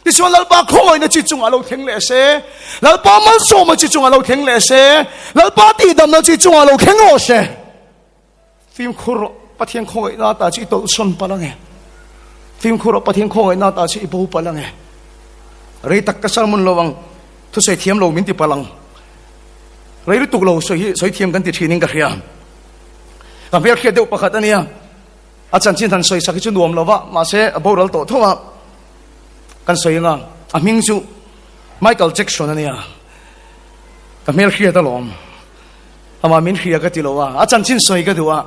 Tichuan Lalpa khawngaihna chi chungah lo thleng leh se, Lalpa malsawmna chi chungah lo thleng leh se, Lalpa tihdamna chi chungah lo thleng rawh se. Fimkhur rawh, Pathian khawngaihna ta chu i tawlhsawn palh ange. Fimkhur rawh, Pathian khawngaihna ta chu i bo palh ange. Rei tak ka sermon lo ang, thusawi thiam lo min ti palh ang. Rei lutuk lo sawi hi sawi thiam kan ti thinin ka hria. Ka hmelhriat deuh pakhat ania. A chanchin han sawi sak hi chu nuam lo va, mahse a boral tawh tho a, kan sawi anga a hming chu Michael Jackson a nia, ka hmel hriat alawm, amah min hria ka ti lo a, a chanchin sawi ka duh a,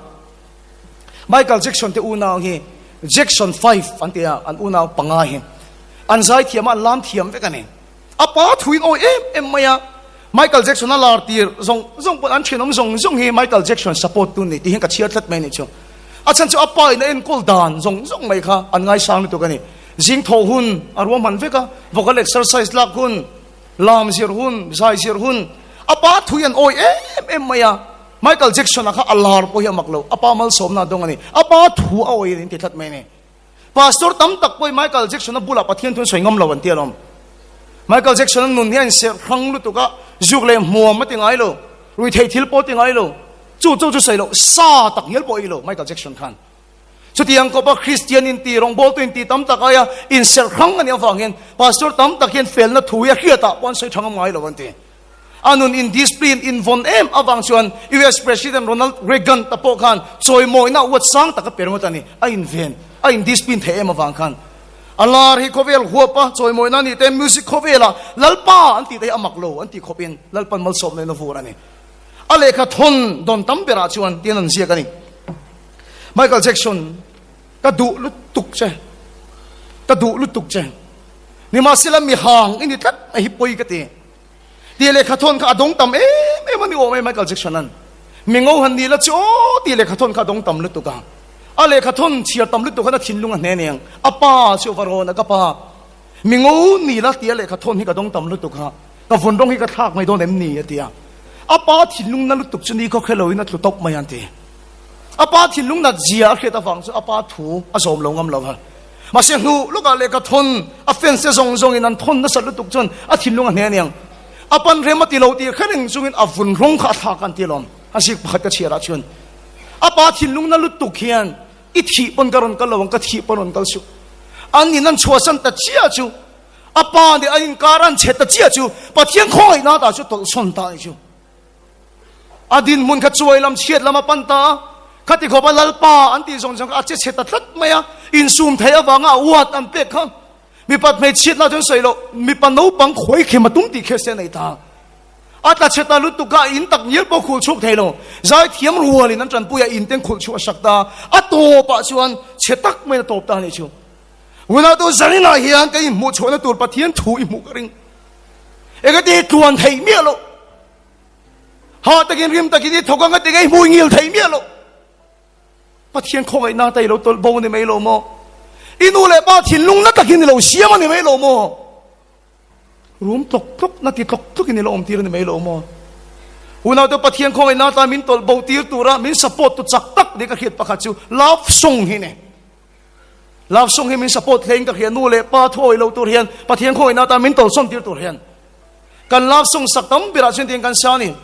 Michael Jackson te unau hi Jackson 5 an ti a, an unau panga hi an zai thiam a, an lam thiam vek a ni. A pa thuin awi em em mai a, Michael Jackson a lar tir zawng zawng pawh an thenawm zawng zawng hi Michael Jackson support tu ni tih hian ka chhiar tlat mai a nih chu. A chhan chu a pa in a enkawl dan zawng zawng mai kha an ngaisang lutuk a ni. Zing thawh hun a ruahman vek a, vocal exercise lak hun, lam zir hun, zai zir hun, a pa thui an awi em em mai a. Michael Jackson a kha a lar pawh hi a mak lo, a pa malsawmna a dawng a ni. A pa thu a awi a ni an ti tlat mai a ni. Pastor tam tak pawhin Michael Jackson-a bulah Pathian thu an sawi ngam lo an ti alawm. Michael Jackson-a nun hi a inserh hrang lutuk a, zuk leh hmuam a ti ngai lo, ruihtheih thil pawh a ti ngai lo, chu chu chu sawi loh, sa tak ngial pawh a ei lo Michael Jackson khan. Chutiang kawpa Kristian inti, rawngbawltu inti tam tak aia inserh hrang a nih avang hian Pastor tam tak hian felna thu hi a hriatah pawh an sawi tha ngam ngai lo an ti. A nun in discipline in vawn em avang chuan US President Ronald Reagan ta pawh khan chawimawina uat sang tak a pe ringawt a ni. A inven, a in discipline theih em avang khan a lar hi khawvel huap a chawimawina ni te music khawvelah Lalpa an tih te hi a mak lo an tih khawpin Lalpan malsawmna in a vur a ni. A lehkha thawn dawn tam berah chuan tiin an ziak a ni. Michael Jackson ka duh lutuk che, ka duh lutuk che. Nimahsela mi hang i ni tlat mai hi pawi ka ti. Tih lehkha thawn kha a dawng tam em em a ni awm e Michael Jackson an mi ngo han ni la chu aw tih lehkha thawn kha a dawng tam lutuk a, a lehkha thawn chhiar tam lutuk khan a thinlung a hne aniang a pa chu va rawn a ka pa mi ngo ni la tih a lehkha thawn hi ka dawng tam lutuk a ka vawn rawng hi ka thlak mai dawn em ni a ti a, a pa thinlung na lutuk chu ni khaw khe lo in a tlu tawp mai an ti. A pa thinlung nat zia a hriat avang chu a pa thu a zawm lo ngam lo va. Mahse hnu lawkah lehkha thawn a fans te zawng zawngin an thawn nasat lutuk chuan a thinlung a hne aniang. A pan rem a ti lo tih hre reng chungin a vun rawng kha a thlak an ti alawm. A zik pakhat ka chhiarah chuan a pa thinlung na lutuk hian i thih pawn ka rawn kal lo ang, ka thih pawn rawn kal suh. An in an chhuahsan ta chiah chu a pa nih an inkar an chhe ta chiah chu Pathian khawngaihna ta chu tawlhsawn ta a ni chu. A dinhmun kha chuai lam chhiat lam a pan ta a, khati khawpa Lalpa an tih zawng zawng kha a che chhe ta tlat mai a, insum theih avanga a uat an pek kha mipa hmeichhiatna chuan sawi loh, mipa naupang khawi khem a tum tih kher se a nei ta. A tla chhe ta lutuk a, in tak ngial pawh khulh chhuk thei lo, zaithiam rualin an tanpui a, in ten khulh chhuah a sak ta, a tawpah chuan chhe tak maiin a tawp ta a nih chu. Unautu zaninah hian ka inhmuh chhuahna tur Pathian thu i hmuh ka ring. Engati tluan theih miah loh. Ha takin rim takin i thawk anga tinge i hmui ngil theih miah loh. Pathian khawngaihna ta i lo tawlh bo ni mai lo maw? I nu leh pa thinlung na takin i lo siam a ni mai lo maw? Rum tlawk tlawk na ti tlawk tlawk in i la awm tir a ni mai lo maw? Unaute Pathian khawngaihna tlai min tawlh bo tir tura min support tu chak tak nih ka hriat pakhat chu love song hi ni. Love song hi min support hle in ka hria nu leh pa thu awih lo tur hian Pathian khawngaihna tlai min tawlh sawn tir tur hian kan love song sak tam berah chuan tiang kan sa ni.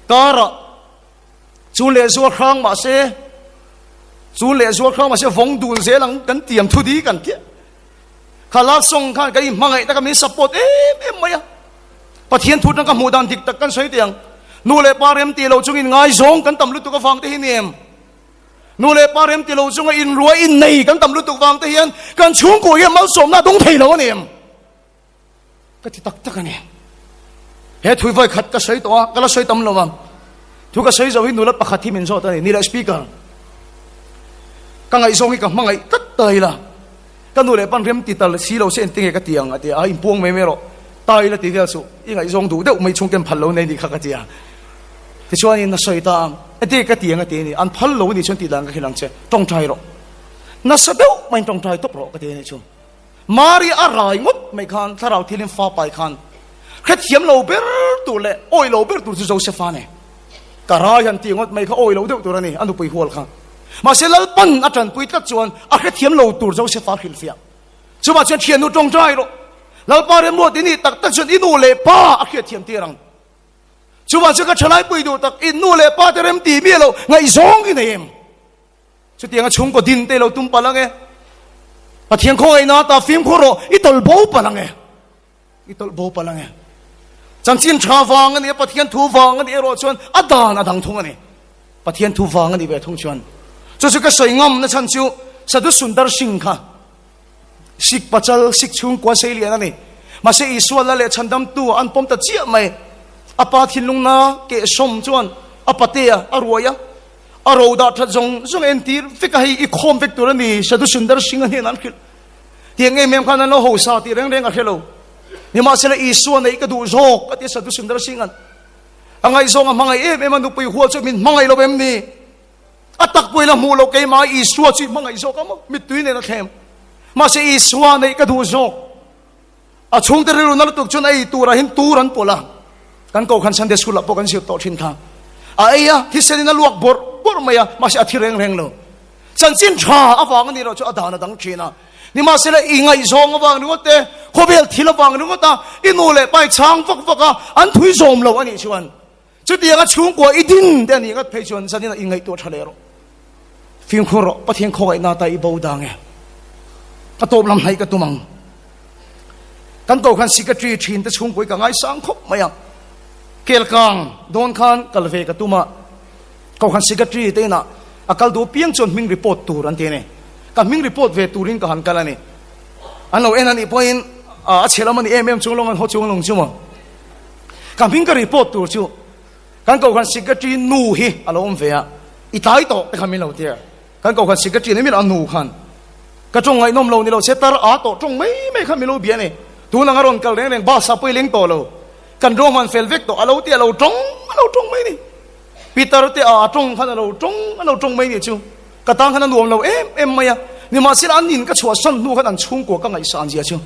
Karah chu leh zual hrang mahse chu leh zual hrang mahse vawng dun zel ang kan tiam thu di kan tia. Kha love song khan kan inhmangaih taka min support em em mai a. Pathian thu atang ka hmuh dan dik tak kan sawi teh ang. Nu leh pa rem tih lo chungin ngaizawng kan tam lutuk avang te hi ni em? Nu leh pa rem ti lo chunga inrua innei kan tam lutuk vang te hian kan chhungkua hian malsawmna a dawng thei lo a ni em? Ka ti tak tak a ni. He thui vawi khat ka sawi tawh a, ka la sawi tam lo a. Thu ka sawi zo hi nula pakhat hi min zawt a ni, ni leh speaker. Ka ngaihzawng hi ka hmangaih tlat ta ila. Ka nu leh pan rem ti tal si lo se engtin nge ka ti ang a ti a, inpuang mai mai rawh. Ta ila ti vel suh, i ngaihzawng duh deuh mai chhung ten phal lo nei nih kha ka ti a. Tichuanin a sawi ta a, engtin nge ka ti ang a ti a ni, an phal lo a nih chuan tih dan ka hrilh ang che, tawngtai rawh. Nasa deuh maiin tawngtai tawp rawh ka ti a nih chu. Mari a rai ngawt mai khan thlarau thilin fa pai khan hrethiam lo ber tur leh awi lo ber tur chu Joseph-a a ni. Ka rai han tih ngawt mai kha awi lo deuh tur a ni, a nupui hual kha. Mahse Lalpan a tanpui tlat chuan a hrethiam lo tur Joseph-a hrilhfiah. Chuvah chuan thiannu tawngtai rawh. Lalpa remruat i nih tak tak chuan i nu leh pa a hriatthiam tir ang. Chuvah chuan ka thalaipui duh tak i nu leh pa te rem ti miah lo ngaihzawng i nei em? Chutianga chhungkaw din te lo tum palh ang e. Pathian khawngaihna ata fimkhur rawh, i tawlh bo palh ang e. I tawlh bo palh ang e. Chanchin tha vang a ni a, Pathian thu vang a ni erawh chuan a dan a dang thung a ni. Pathian thu vang a ni ve thung chuan. Chu chu ka sawi ngam na chhan chu Sadhu Sundar Singh kha Sikh pachal, Sikh chhungkua sei lian a ni. Mahse Isua la leh chhandamtu an pawm ta chiah mai. A pa thinlungna kehsawm chuan a patea a ruai a. A ro dah that zawng zawng entir vek a, hei i khawm vek tur a ni, Sadhu Sundar Singh a hnenah an hrilh. Tiang em em khan an lo hausa tih reng reng a hre lo. Nimahsela Isua neih ka duh zawk a ti Sadhu Sundar Singh an. A ngaihzawng a hmangaih em em a, nupui hual chu min hmangaih lo em ni? A tak pawhin a hmuh loh keimah Isua chu i hmangaih zawk a maw? Mittui nen a thlem. Mahse Isua neih ka duh zawk. A chhungte rilru na lutuk chuan a ei turah hian tur an pawlh a, kan Kohhran Sunday School ah pawh kan zir tawh thin kha. A ei a, thisen in a luak bawrh bawrh mai a, mahse a thi reng reng lo. Chanchin tha avang a nih loh chu a dan a dang thin a. Nimahsela i ngaihzawng avang ringawt te, khawvel thil avang ringawt a, i nu leh pa i chhang vak vak a, an thui zawm lo a nih chuan Chutianga chhungkua i din te a nih ngat phei chuan zanin ah i ngaihtuah tha leh rawh. Fimkhur rawh, Pathian khawngaihna ta i bo dang e. Ka tawp lam hnaih ka tum ang. Kan ko khan secretary thin te chhungkua i ka ngaisang khawp mai a. Kelkang dawn khan kal ve ka tum a. Kohhran secretary te inah a kal duh piang chuan hming report tur an ti a ni. Ka hming report ve turin ka han kal a ni. An lo en a nih pawhin a chhe lam a ni em em chung lawng an haw chung lawng chu maw. Ka hming ka report tur chu kan kohhran secretary nu hi a lo awm ve a, i tlai tawh te kha min lo ti a, kan kohhran secretary ni milah a nu khan ka tawng ngaihnawm lo ni lo se tar a tawh tawng mai mai kha min lo bia a ni, tun anga rawn kal reng reng bus ah pawh i leng tawh lo, kan ruahman fel vek tawh a lo ti a lo tawng a lo tawng mai ni, Peter te a tawng khan a lo tawng a lo tawng mai ni chu ka tan khan a nuam lo em em mai a, nimahsela an in ka chhuahsan hnu khan an chhungkua ka ngaihsan zia chu.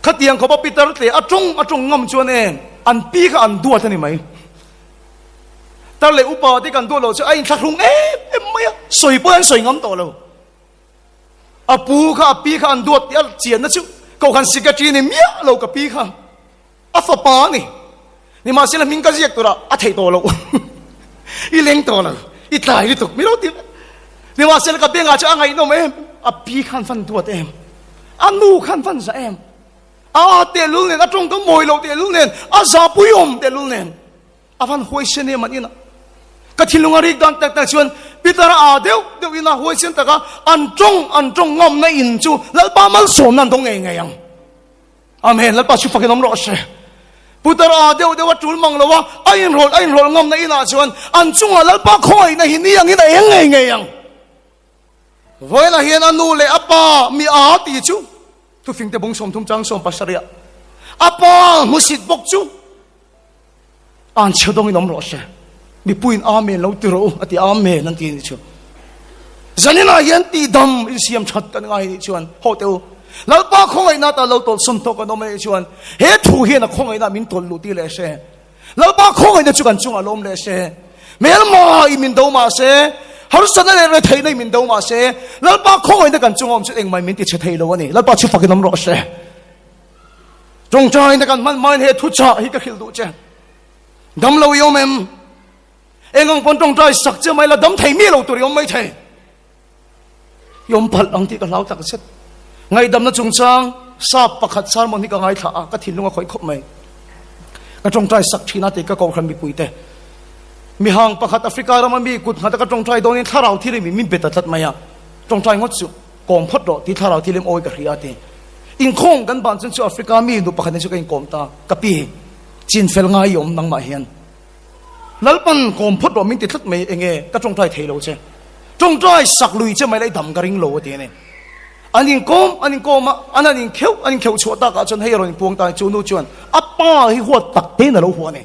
Khatiang khawpa Peter tle a tawng a tawng ngam chuan e an pi kha an duat a ni mai. Tar leh upa te kan duat loh chu a inthlahrung em em mai a, sawi pawh an sawi ngam tawh lo. A pu kha a pi kha an duat tih a chianna chu Kohhran Secretary ni miah lo ka pi kha. A fapa a ni. Nimahsela hming ka ziak turah a theih tawh loh. I leng tawh lo. I tlai lutuk. Mi lo ti vek. Nimahsela ka bengah chu a ngaihnawm em. A pi khan fan duat em. A nu khan fan za em. A a tehlul nen, a tawngkam mawi loh tehlul nen, a zahpui awm tehlul nen. A van huaisen em an inah. Ka thinlung a rik dan tak tak chuan Peter a aa deuh deuh ina huaisen taka an tawng an tawng ngamna in chu Lalpa malsawmna an dawng ngei ngei ang. Amen, Lalpa chu fakin awm rawh se. Putar a deuh deuh a tul mang lo a, a inrawlh a inrawlh ngamna inah chuan an chungah Lalpa khawngaihna hi ni angin a eng ngei ngei ang. Vawiinah hian a nu leh a pa mi a ti chu thufingte bung 30 chang 17 a pa hmusit bawk chu An chhe dawngin awm rawh se. Mipuiin Amen lo ti rawh u a ti Amen an ti anih chu. Zaninah hian tihdam insiam that kan ngai anih chuan haw teh u. Lalpa khawngaihna atan lo tawlhsawn tawh kan awm anih chuan he thu hian a khawngaihna min tawlh luh tih leh se. Lalpa khawngaihna chu kan chungah lawm leh se. Hmelma i min do mah se, harsatna leh retheihna i min do mah se, Lalpa khawngaihna kan chunga awm chu engmah min ti chhe thei lo a ni. Lalpa chu fakin awm rawh se. Tawngtaina kan hman hmain he thuchah hi ka hrilh duh che. Dam lo i awm em? Eng ang pawn tawngtai sak che mai la dam thei mi lo tur i awm mai thei. I awm palh ang tih ka hlau tak zet. Ngaihdamna chungchang sap pakhat sermon hi ka ngaithla a, ka thinlung a khawih khawp mai. Ka tawngtai sak thin a tih ka kohhran mipuite. Mihang pakhat Africa rama mi kut nghat a ka tawngtai dawnin thlarau thil in min bet a tlat mai a. Tawngtai ngawt chu kawm phawt rawh tih thlarau thil in awi ka hria a ti. Inkhawm kan ban chuan chu Africa mi nu pakhat in chu ka inkawm ta. Ka pi, chin fel ngai i awm nangmah hian. Lalpan kawm phawt rawh min ti tlat mai enge ka tawngtai thei lo che. Tawngtai sak lui che mai la i dam ka ring lo a ti a ni. An inkawm an inkawm a, an han inkheuh an inkheuh chhuah takah chuan hei a rawn inpuang ta a ni. Chu nu chuan a pa hi huat tak tein a lo hua a ni.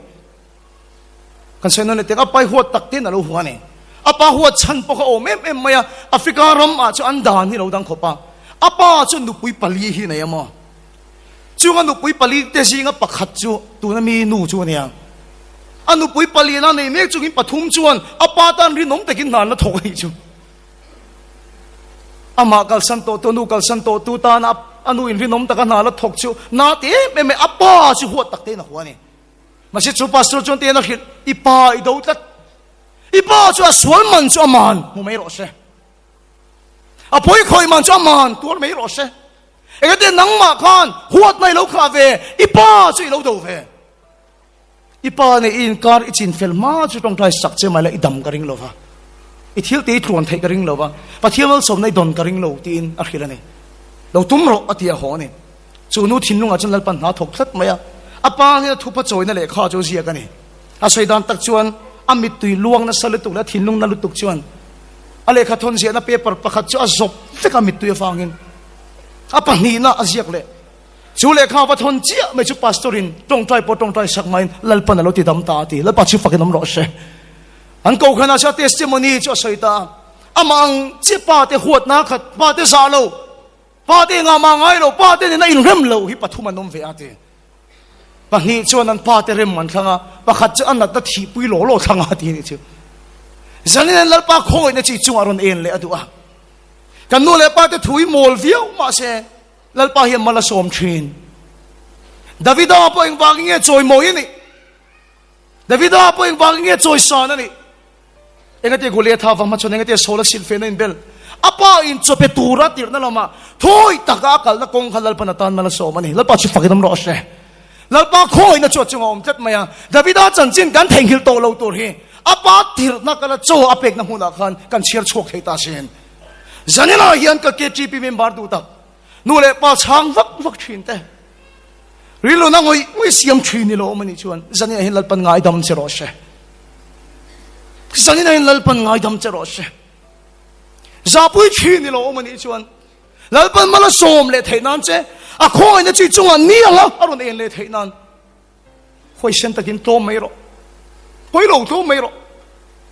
Kan sawi nawn leh teng a pa hi huat tak tein a lo hua a ni. A pa huat chhan pawh kha a awm em em mai a, Africa ram ah chuan an dan hi a lo dang khawp a. A pa chuan nupui pali hi a nei a maw? Chunga nupui pali te zinga pakhat chu tuna mi nu chu a nia. A nupui palina nei mek chungin pathum chuan a pa tan rinawm takin hna an la thawk a nih chu. Amah kalsan tawh tu, a nu kalsan tawh tu tana a nu in rinawm taka hna la thawk chu na ti em em mai, a pa chu huat tak tein a hua a ni. Mahse chu pastor chuan tiin a hrilh, I pa i do tlat. I pa chu a sual man chu a man hmu mai rawh se. A pawi khawih man chu a man tuar mai rawh se. Engati nangmah khan huatna i lo khah ve, i pa chu i lo do ve. I pa nen i inkar i chin fel hma chu tawngtai sak che mai la i dam ka ring lo va, i thil te i tluan theih ka ring lo va, Pathian malsawmna i dawn ka ring lo tiin a hrilh a ni. Lo tum rawh a ti a haw a ni. Chu nu thinlungah chuan Lalpan hna thawk tlat mai a, a pa hian a thupa chawina lehkha chu a ziak a ni. A sawi dan tak chuan a mittui luang nasa lutuk leh a thinlung na lutuk chuan a lehkha thawn ziahna paper pakhat chu a zawp vek a mittui avangin. A pahnihna a ziak leh chu lehkha va thawn chiah mai chu pastor in tawngtai pawh tawngtai sak maiin Lalpan a lo ti dam ta a ti. Lalpa chu fakin awm rawh se. An kohhranah chuan a testimony chu a sawi ta a. Amah ang chiah pa te huatna khat, pa te zah lo, pa te engah mah ngai lo, pa te nena inrem lo hi pathum an awm ve a ti. Pahnih chuan an pa te rem an thlang a, pakhat chu a natna thihpui law law thlang a ti a nih chu. Zanin an Lalpa khawngaihna chi chungah rawn en leh a duh a. Kan nu leh pa te thu hi mawl viau mahse Lalpa hian mal a sawm thin. Davida pawh engvangin nge chawimawi a nih? Davida pawh engvangin nge chawisan a nih? Engati Goliatha va hmachhawn, engati Saula silhfehna inbel? A pa in chaw pe tura tirhna lamah thawi taka a kalna kawng kha Lalpan atan mal a sawm a ni. Lalpa chu fakin awm rawh se. Lalpa khawihna chu a chunga awm tlat mai a. Davida chanchin kan theihnghilh tawh lo tur hi a pa tirhna kala chaw a pekna hmunah khan kan chhiar chhuak thei ta sin. Zaninah hian ka KTP member duh tak, nu leh pa chhang vak vak thin te, rilruna ngawih ngawih siam thin ni lo awm a nih chuan zaninah hian Lalpan ngaidam che rawh se. Zaninah hian Lalpan ngaidam che rawh se. Zahpui thin ni lo awm a nih chuan Lalpan mal a sawm leh theih nan che, a khawngaihna chi chungah ni anga a rawn en leh theih nan huaisen takin tlawm mai rawh. Pawi lo tlawm mai rawh.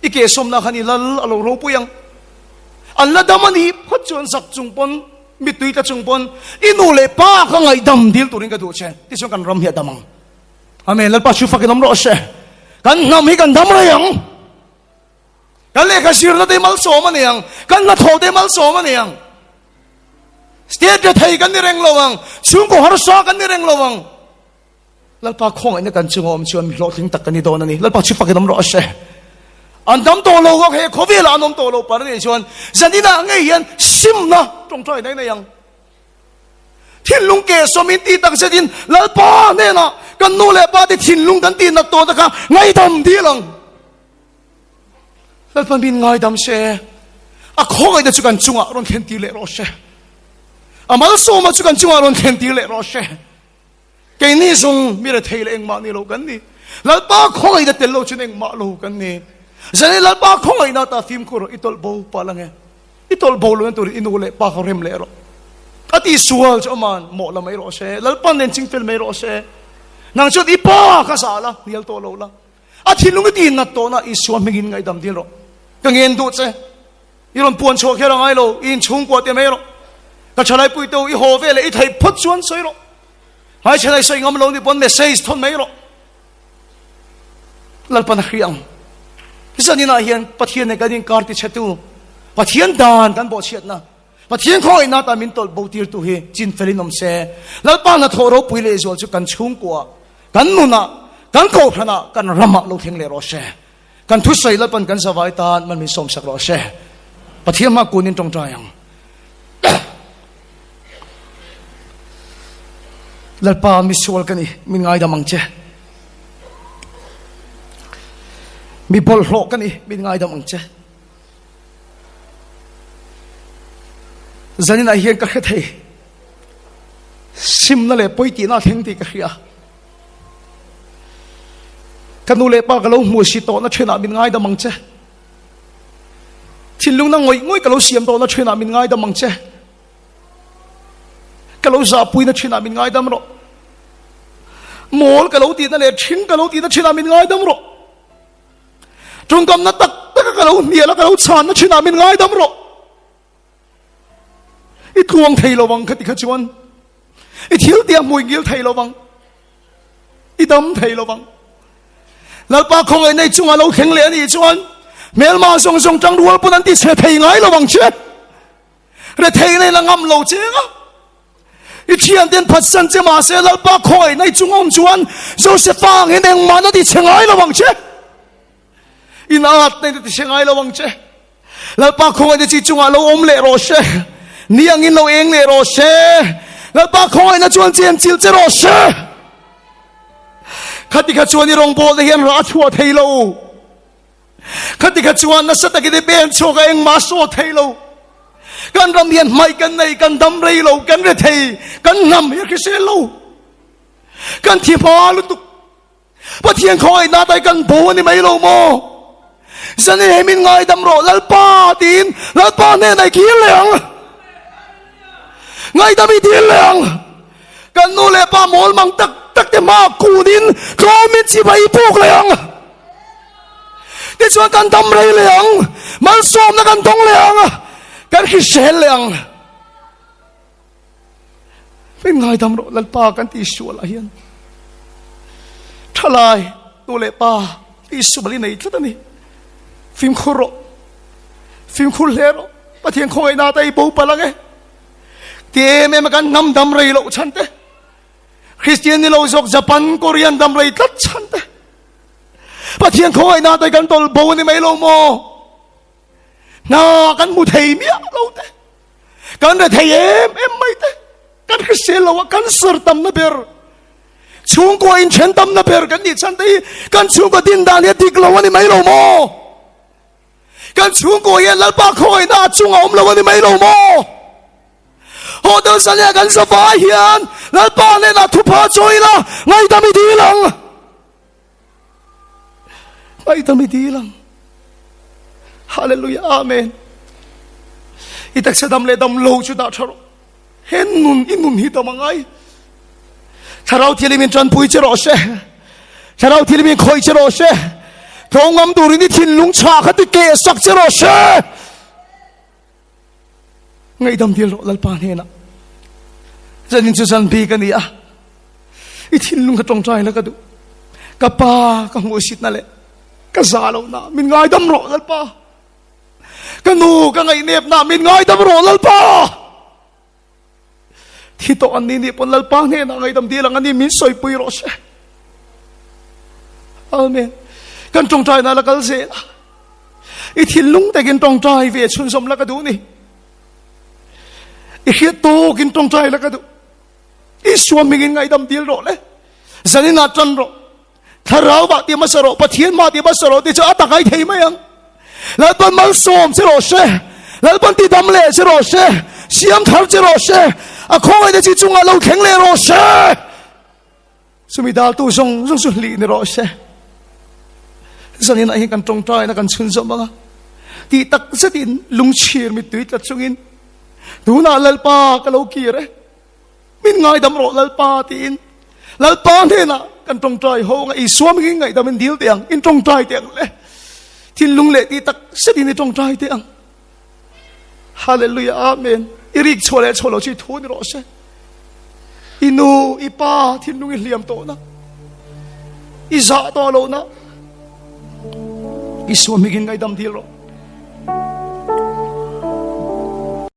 I ke sawmna khan i lal a lo ropui ang. An la dam a nih phawt chuan zak chung pawn, mittui tla chung pawn i nu leh pa kha ngaihdam dil turin ka duh che. Tichuan kan ram hi a dam ang. Amen. Lalpa chu fakin awm rawh se. Kan hnam hi kan dam rei ang. Kan lehkha zirna te malsawm a ni ang. Kan hnathawh te malsawm a ni ang. State rethei kan ni reng lo ang. Chhungkaw harsa kan ni reng lo ang. Lalpa khawngaihna kan chunga awm chuan mi hlawhtling tak kan ni dawn a ni. Lalpa chu fakin awm rawh se. An dam tawh lo vak he khawvelah an awm tawh lo par a nih chuan zaninah ngei hian simna tawngtai nei nei ang. Thinlung ke sawmin ti tak zetin Lalpa hnenah kan nu leh pa te thinlung kan tih nat tawh te kha ngaidam dil ang. Lalpa min ngaidam se, a khawngaihna chu kan chungah rawn thlen tir leh rawh se. A malsawma chu kan chungah rawn thlen tir leh rawh se. Keini zawng mi rethei leh engmah ni lo kan ni. Lalpa khawngaihna tel lo chuan engmah lo kan ni. Zani Lalpa khawngaihna ta fimkhur rawh, i tawlh bo palh ange. I tawlh bo lohna turin i nu leh pa kha rem leh rawh. A tihsual chu aman mawh la mai rawh se. Lalpa nen chingfel mai rawh se. Nang chuan i pa kha zah la, hnial tawh lo la. A thinlung i tihnat tawhna Isua hmingin ngaihdam dil rawh. Ka ngen duh che. I rawn puan chhuah kher a ngai lo, i inchhungkua te mai rawh. Ka thalai pui te u i haw ve leh i theih phawt chuan sawi rawh. Hmaichhan a i sawi ngam lo ni pawn message thawn mai rawh. Lalpan a hria ang. Zaninah hian Pathian nen kan inkar tichhetu, Pathian dan kan bawhchhiatna, Pathian khawngaihna atan min tawlh bo tirtu hi chin felin awm se. Lalpa hnathawh ropui lehzual chu kan chhungkuaah, kan nunah, kan kohhranah, kan ramah lo thleng leh rawh se. Kan thusawi Lalpan kan zavai tan man min sawmsak rawh se. Pathian hma kunin tawngtai ang. Lalpa misual ka ni, min ngaidam ang che. Mi bawlhhlawh ka ni, min ngaidam ang che. Zaninah hian ka hre thei. Simna leh pawi tihna a thleng tih ka hria. Ka nu leh pa ka lo hmu si tawhna thenah min ngaidam ang che. Thinlungna ngawih ngawih ka lo siam tawhna thenah min ngaidam ang che. Ka lo zahpuina thinah min ngaidam rawh. Mawl ka lo tihna leh thing ka lo tihna thinah min ngaidam rawh. Tawngkamna tak taka ka lo hnial a ka lo chhanna thinah min ngaidam rawh. I tluang thei lo vang khati kha chuan i thil tia hmui ngil thei lo vang. I dam thei lo vang. Lalpa khawngaih nei chunga lo thleng leh a nih chuan hmelma zawng zawng tangrual pawn an ti chhe thei ngai lo vang che. Rethei nei la ngam lo cheng a. I thian ten phatsan che mahse Lalpa khawngaih nei chung awm chuan Josepha ang hian engmah na ti chhe ngai lo ang che. In at nei na ti chhe ngai lo ang che. Lalpa khawngaih na chi chungah lo awm leh rawh se. Ni angin lo eng leh rawh se. Lalpa khawngaih na chuan chen chil che rawh se. Khati kha chuan i rawngbawl te hian rah a chhuah thei lo. Khati kha chuan nasa takin i pen chhuak a engmah saw thei lo. Kan ram hian hmaih kan nei, kan dam rei lo, kan re thei, kan hnam hi a hrisel lo. Kan thi hma lutuk. Pathian khawngaih na tai kan bo a ni mai lo maw? Zan i hemin ngaidam rawh Lalpa tiin Lalpa hnenah i kir leh ang. Ngaidam i dil leh ang. Kan nu leh pa mawl mang tak tak te hma kunin tlawmin chibai i puk leh ang. Tichuan kan dam rei leh ang, malsawmna kan dawng leh ang, kan hrisel leh ang. Min ngaidam rawh Lalpa kan tih sualah hian thalai nu leh pa tih sual i nei tlat a ni. Fimkhur rawh, fimkhur hle rawh, Pathian khawngaihna te i bo palh ang e. Ti em em a kan hnam dam rei loh chhan te, Kristian ni lo zawk Japan, Korean dam rei tlat chhan te, Pathian khawngaihna te kan tawlh bo a ni mai lo maw? Hna kan hmu thei miah lo te, kan re thei em em mai te, kan hrisel lo a cancer tamna ber, chhungkua inthen tamna ber kan nih chhan te hi kan chhungkaw din dan hi a dik lo a ni mai lo maw? Kan chhungkaw hian Lalpa khawngaihna a chunga awm lo a ni mai lo maw? Hotel Sania kan zavai hian Lalpa hnenah thupha chawi ila ngaihdam i dil ang. Ngaihdam i dil ang. Hallelujah Amen. I taksa dam leh dam lo chu dah tha rawh. He nun i nun hi dam angai. Thlarau thilim in tanpui che rawh se. Thlarau thilim in khawih che rawh se. Tlawngam turin i thinlung chhah kha ti keh sak che rawh se. Ngaihdam dil rawh Lalpa hnenah. Zanin chu zan bik a ni a. I thinlung ka tawngtai la ka duh. Ka pa ka hmuhsitna leh ka za lohna min ngaidam rawh Lalpa. Ka nu ka ngaihnepna min ngaidam rawh Lalpa. Thi tawh an ni nih pawn Lalpa hnenah ngaidam dil ang a ni min sawipui rawh se. Amen. Kan tawngtaina la kal zel a. I thinlung takin tawngtai ve chhunzawm la ka duh ni. I hriat tawkin tawngtai la ka duh. Isua hmingin ngaidam dil rawh le. Zaninah tan rawh. Thlarau mah ti hmasa rawh, Pathian mah ti hmasa rawh tih chu a tak ai thei mai ang. Lalpan malsawm che rawh se, Lalpan ti dam leh che rawh se, siam thar che rawh se, a khawngaihna chi chungah lo thleng leh rawh se. Chumi daltu zawng zawng chu hlih ni rawh se. Zaninah hian kan tawngtaina kan chhunzawm ang a, tih tak zetin lungchhir mittui tla chungin tunah Lalpa ka lo kir e. Min ngaidam rawh Lalpa tiin Lalpa hnenah kan tawngtai ho anga Isua mingin ngaihdam in dil teh ang, in tawngtai teh ang le. Thinlung leh tih tak zetin i tawngtai teh ang. Hallelujah Amen. I rik chhuah leh chhuah loh chu i thu ni rawh se. I nu, i pa thinlung i hliam tawhna, i zah tawh lohna, Isua hmingin ngaihdam dil rawh.